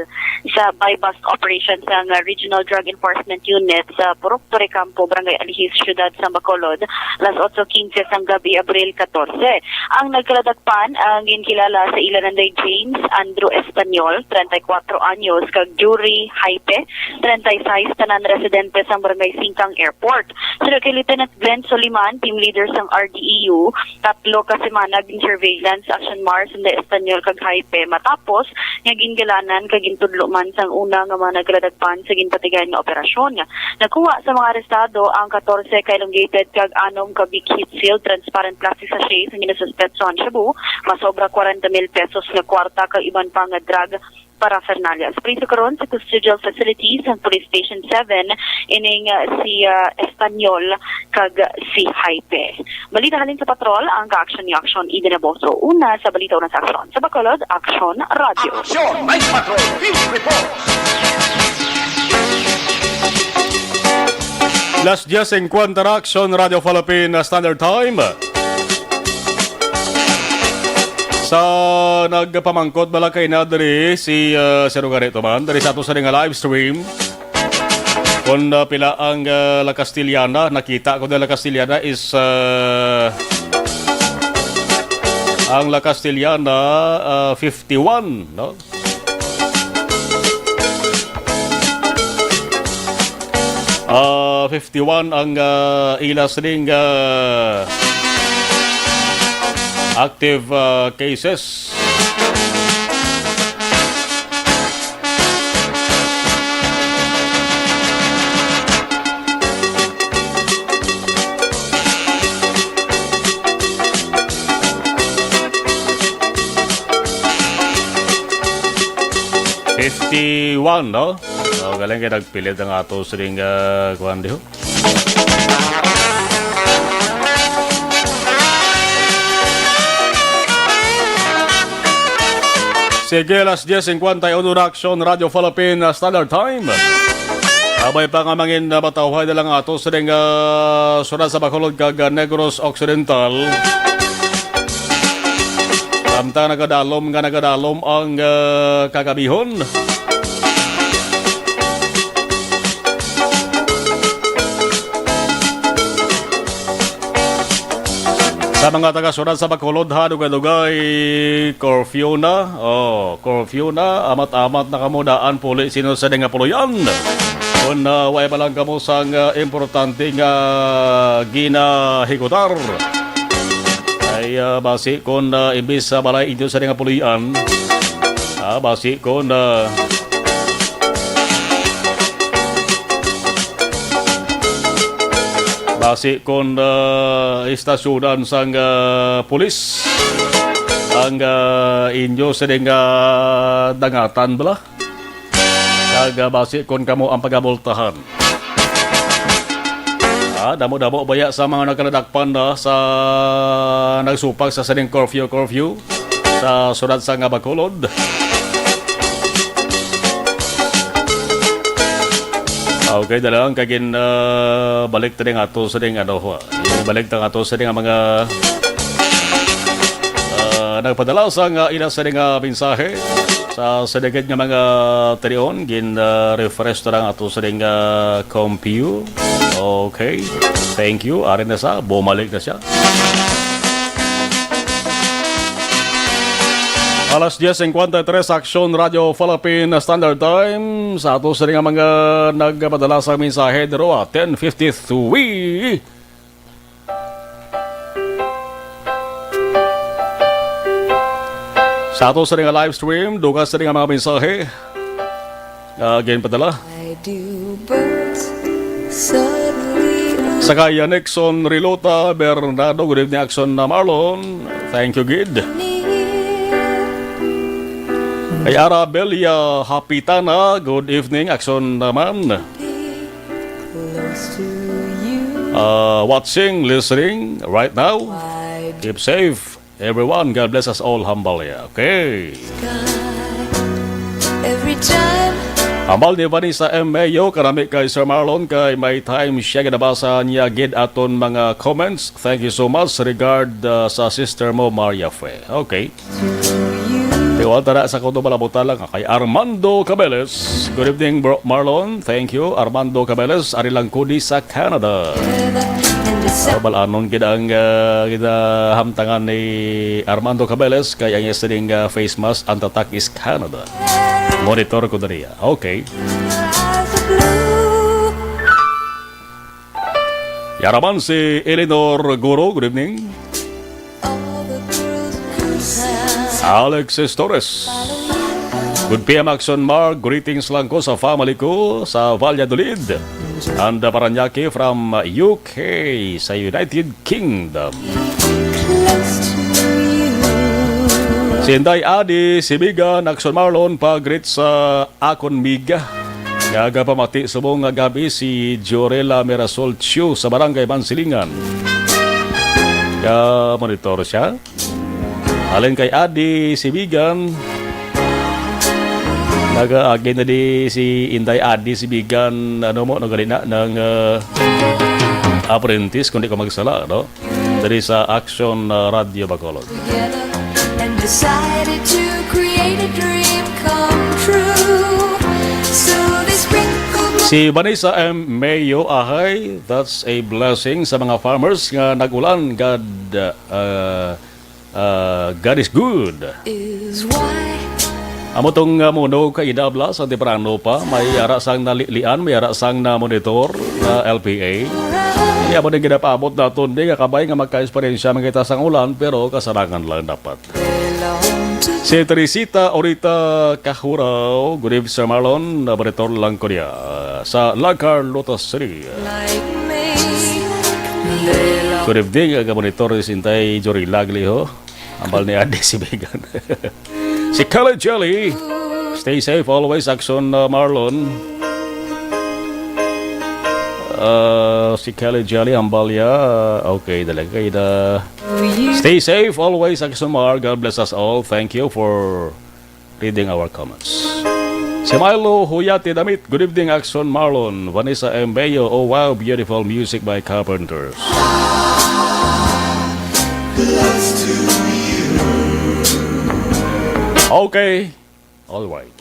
sa buy-bust operation sang Regional Drug Enforcement Unit sa Purok Torrecampo, Barangay Alihis, Siyudad sang Bacolod, alas otso quince sang gabi, Abril catorce. Ang nagkaladakpan ang ginkilala sa ila nanday James Andrew Espanyol, treinta y cuatro anyos, kag Yuri Haipe, treinta y seis, tanan residente sang Barangay Singkang Airport. Suno kay Lieutenant Glenn Soliman, team leader sang R D E U, tatlo ka semana gin-surveillance Action Mar si Espanyol kag Haipe matapos nga gingalanan kag gintudlo man sang una nga mga nagkaladakpan sa ginpatigayon nga operasyon. Nakuha sa mga arestado ang katorse ka elongated kag anom ka big heat-sealed transparent plastic sachet sa ginasuspetsahan shabu, masobra kwarenta mil pesos nga kwarta kag iban pa nga drug paraphernalia. Sa priso karon sa custodial facility sa Police Station seven ining, uh, si, uh, Espanyol kag si Haipe. Balita halin sa patrol, ang ka-action ni Action Eden Aboso. Una sa balita, una sa aksyon. Sa Bacolod, Action Radio. Action Night Patrol Field Report. Las diez cincuenta na, Action Radio Philippine Standard Time. Sa nagpamangkot, malakay na diri si, uh, Sir Ugarito man, diri sa ato sa nga live stream. Kung, ah, pila ang, ah, La Castellana, nakita ko na La Castellana is, ah, ang La Castellana, ah, fifty-one, no? Ah, fifty-one ang, ah, ila sining, ah, active, ah, cases. Fifty-one, no? So, galing kay nagpilit ang ato sining, ah, kuwan diho. Sige, alas diyes cincuenta y uno na, Aksyon Radyo Philippine Standard Time. Abay pa nga mangin na matawhay na lang ato sining, ah, surat sa Bacolod kag, ah, Negros Occidental. Samtang nagadalom nga nagadalom ang, ah, kagabihon. Sa mga taga-syudad sa Bacolod, ha, dugay-dugay, curfew na. Oh, curfew na. Amat-amat na kamo daan puli sino sa nga puloy-an. Kung, ah, way pa lang kamo sang, ah, importante nga ginahikutar, ay, ah, basi kung, ah, imbis sa balay inyo sa nga puloy-an, ah, basi kung, ah, basi kon, ah, istasyonan sang, ah, pulis ang, ah, inyo sining, ah, dangatan bala. Kag, ah, basi kon kamo ang pagamultahan. Ah, damo-damo baya sa mga nagkaladakpan na sa nagsupak sa sining curfew, curfew sa sulat sa nga Bacolod. Okay, dalang kagin, ah, balik ta nga ato sa ding ano, ah, balik ta nga ato sa ding mga, ah, nagpadala sa nga ila sa ding, ah, mensahe sa sa dagit nga mga talion, gin, ah, refresh ta lang ato sa ding, ah, compu. Okay. Thank you. Ari na sa, bumalik na siya. Alas diyes cincuenta y tres, Aksyon Radyo Philippine Standard Time. Sa ato sa nga mga nagpadala sa mensahe, dero, ah, ten fifty-three. Sa ato sa nga live stream, dugang sa nga mga mensahe. Ah, again, padala. I do, but suddenly Sakaya Nixon Rilota Bernardo, good evening, Aksyon na Marlon. Thank you, gid. Kay Arabelia Hapitana, good evening, Aksyon naman. Close to you. Uh, watching, listening right now. Why Keep safe. Everyone, God bless us all, hambal niya. Okay. Every time. Hambal ni Vanessa M. Mayo, kanami kay Sir Marlon, kay may time siya ginabasa niya gid aton mga comments. Thank you so much. Regard, uh, sa sister mo, Maria Fe. Okay. Tiwal tara sa kuno malabutan lang kay Armando Cabeles. Good evening, bro Marlon. Thank you, Armando Cabeles. Ari lang ko di sa Canada. Ah, balanon gid ang, ah, ginahamtangan ni Armando Cabeles kay ang iya sining, ah, face mask, ang tatak is Canada. Monitor ko diri. Okay. Yaraman si Eleanor Guro. Good evening. Alexis Torres. Good P M, Aksyon Mark. Greetings lang ko sa family ko sa Valladolid and Parañaque from U K sa United Kingdom. Si Inday Adi Sibigan, Aksyon Marlon, pa-greet sa akon miga nga gapamati subong nga gabi, si Jorela Mirasol Chiu sa Barangay Mansilingan. Ga-monitor siya. Halin kay Adi Sibigan. Nagaagi na di si Inday Adi Sibigan, ano mo, no, gali na, ng, ah, apprentice, kung di ko magsala, no? Diri sa Action, ah, Radio Bacolod. Together and decided to create a dream come true. So they sprinkled Si Vanessa M. Mayo, ahay, that's a blessing sa mga farmers nga nag-ulan. God, ah, ah, God is good. Is why Amo tong, ah, muno ka inabla sa temprano pa, may ara sang nalilian, may ara sang na monitor na L P A. Iya mo ning ginapaabot naton di nga kabay nga magka-eksperyensya man kita sang ulan, pero kasarangan lang dapat. Si Teresita Orita Kahuraw, good evening, Sir Marlon, na monitor lang ko niya sa La Carlota City. Good evening, aga monitor si Intay Jory Lagli, ho. Ambal ni Adi si Megan. Si Kala Jelly. Stay safe always, Action, uh, Marlon. Uh, si Kelly Jelly Hambalya. Uh, okay, talaga. Kay the... Stay safe always, Action Mar. God bless us all. Thank you for reading our comments. Si Milo Huyate Damit, "Good evening, Action Marlon." Vanessa M. Bello, "Oh wow, beautiful music by Carpenters." Okay. All right.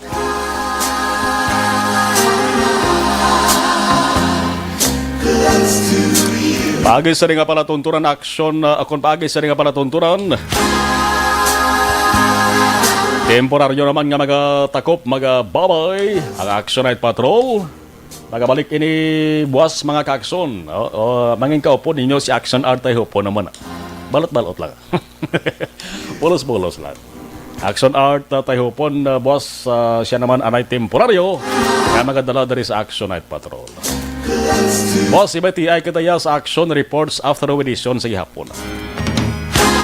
Paagi sa nga palatuntunan, Action, uh, akon paagi sa nga palatuntunan. Temporaryo naman nga magatakop, magababay ang Action Night Patrol. Magabalik ini buwas, mga ka-Action. O, o, mangin kaupod ninyo si Action Art Tayhupon naman. Balot-balot lang. Pulos-pulos lang. Action Art, uh, Tayhupon, uh, buwas, uh, siya naman anay temporaryo nga magadala diri sa Action Night Patrol. Buwas, si Betty ay kadaya sa Action Reports Afternoon Edition sa gihapon.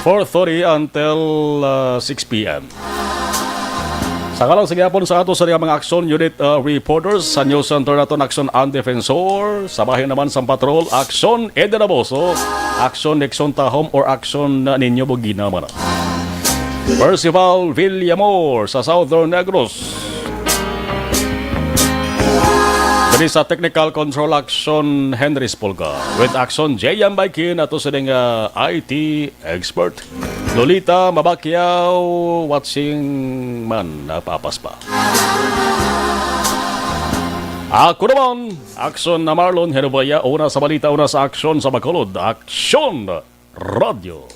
Four thirty until, uh, six p m. Sa ngalan sa gihapon sa ato sa mga Action Unit, uh, reporters sa News Center naton, Action and Defensor, sa bahin naman sa Patrol, Action Eden Aboso, Action Nixon Tahom, or Action Ninyo Bugina man. Percival Villamor sa Southern Negros. Diri sa Technical Control, Action Henry Spolga. With Action J M Baikin, ato sa ding, uh, I T expert. Lolita Mabakyaw, watching man, napapas pa. Ako naman, Action na Marlon Herubaya, una sa balita, una sa aksyon sa Bacolod. Aksyon! Radyo.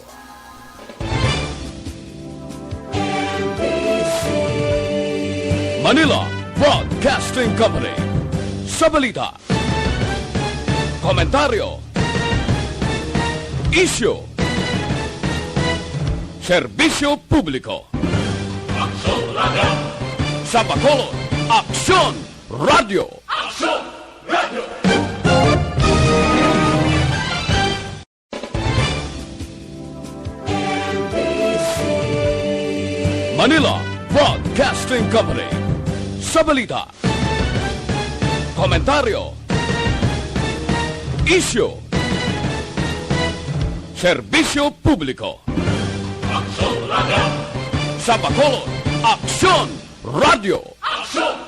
Manila Broadcasting Company. Sa balita, komentaryo, isyu, serbisyo publiko. Aksyon Radyo. Sa Bacolod, Aksyon Radyo. Aksyon Radyo. Manila Broadcasting Company. Sa balita, komentaryo, isyu, serbisyo publiko. Aksyon Radyo. Sa Bacolod, Aksyon Radyo. Aksyon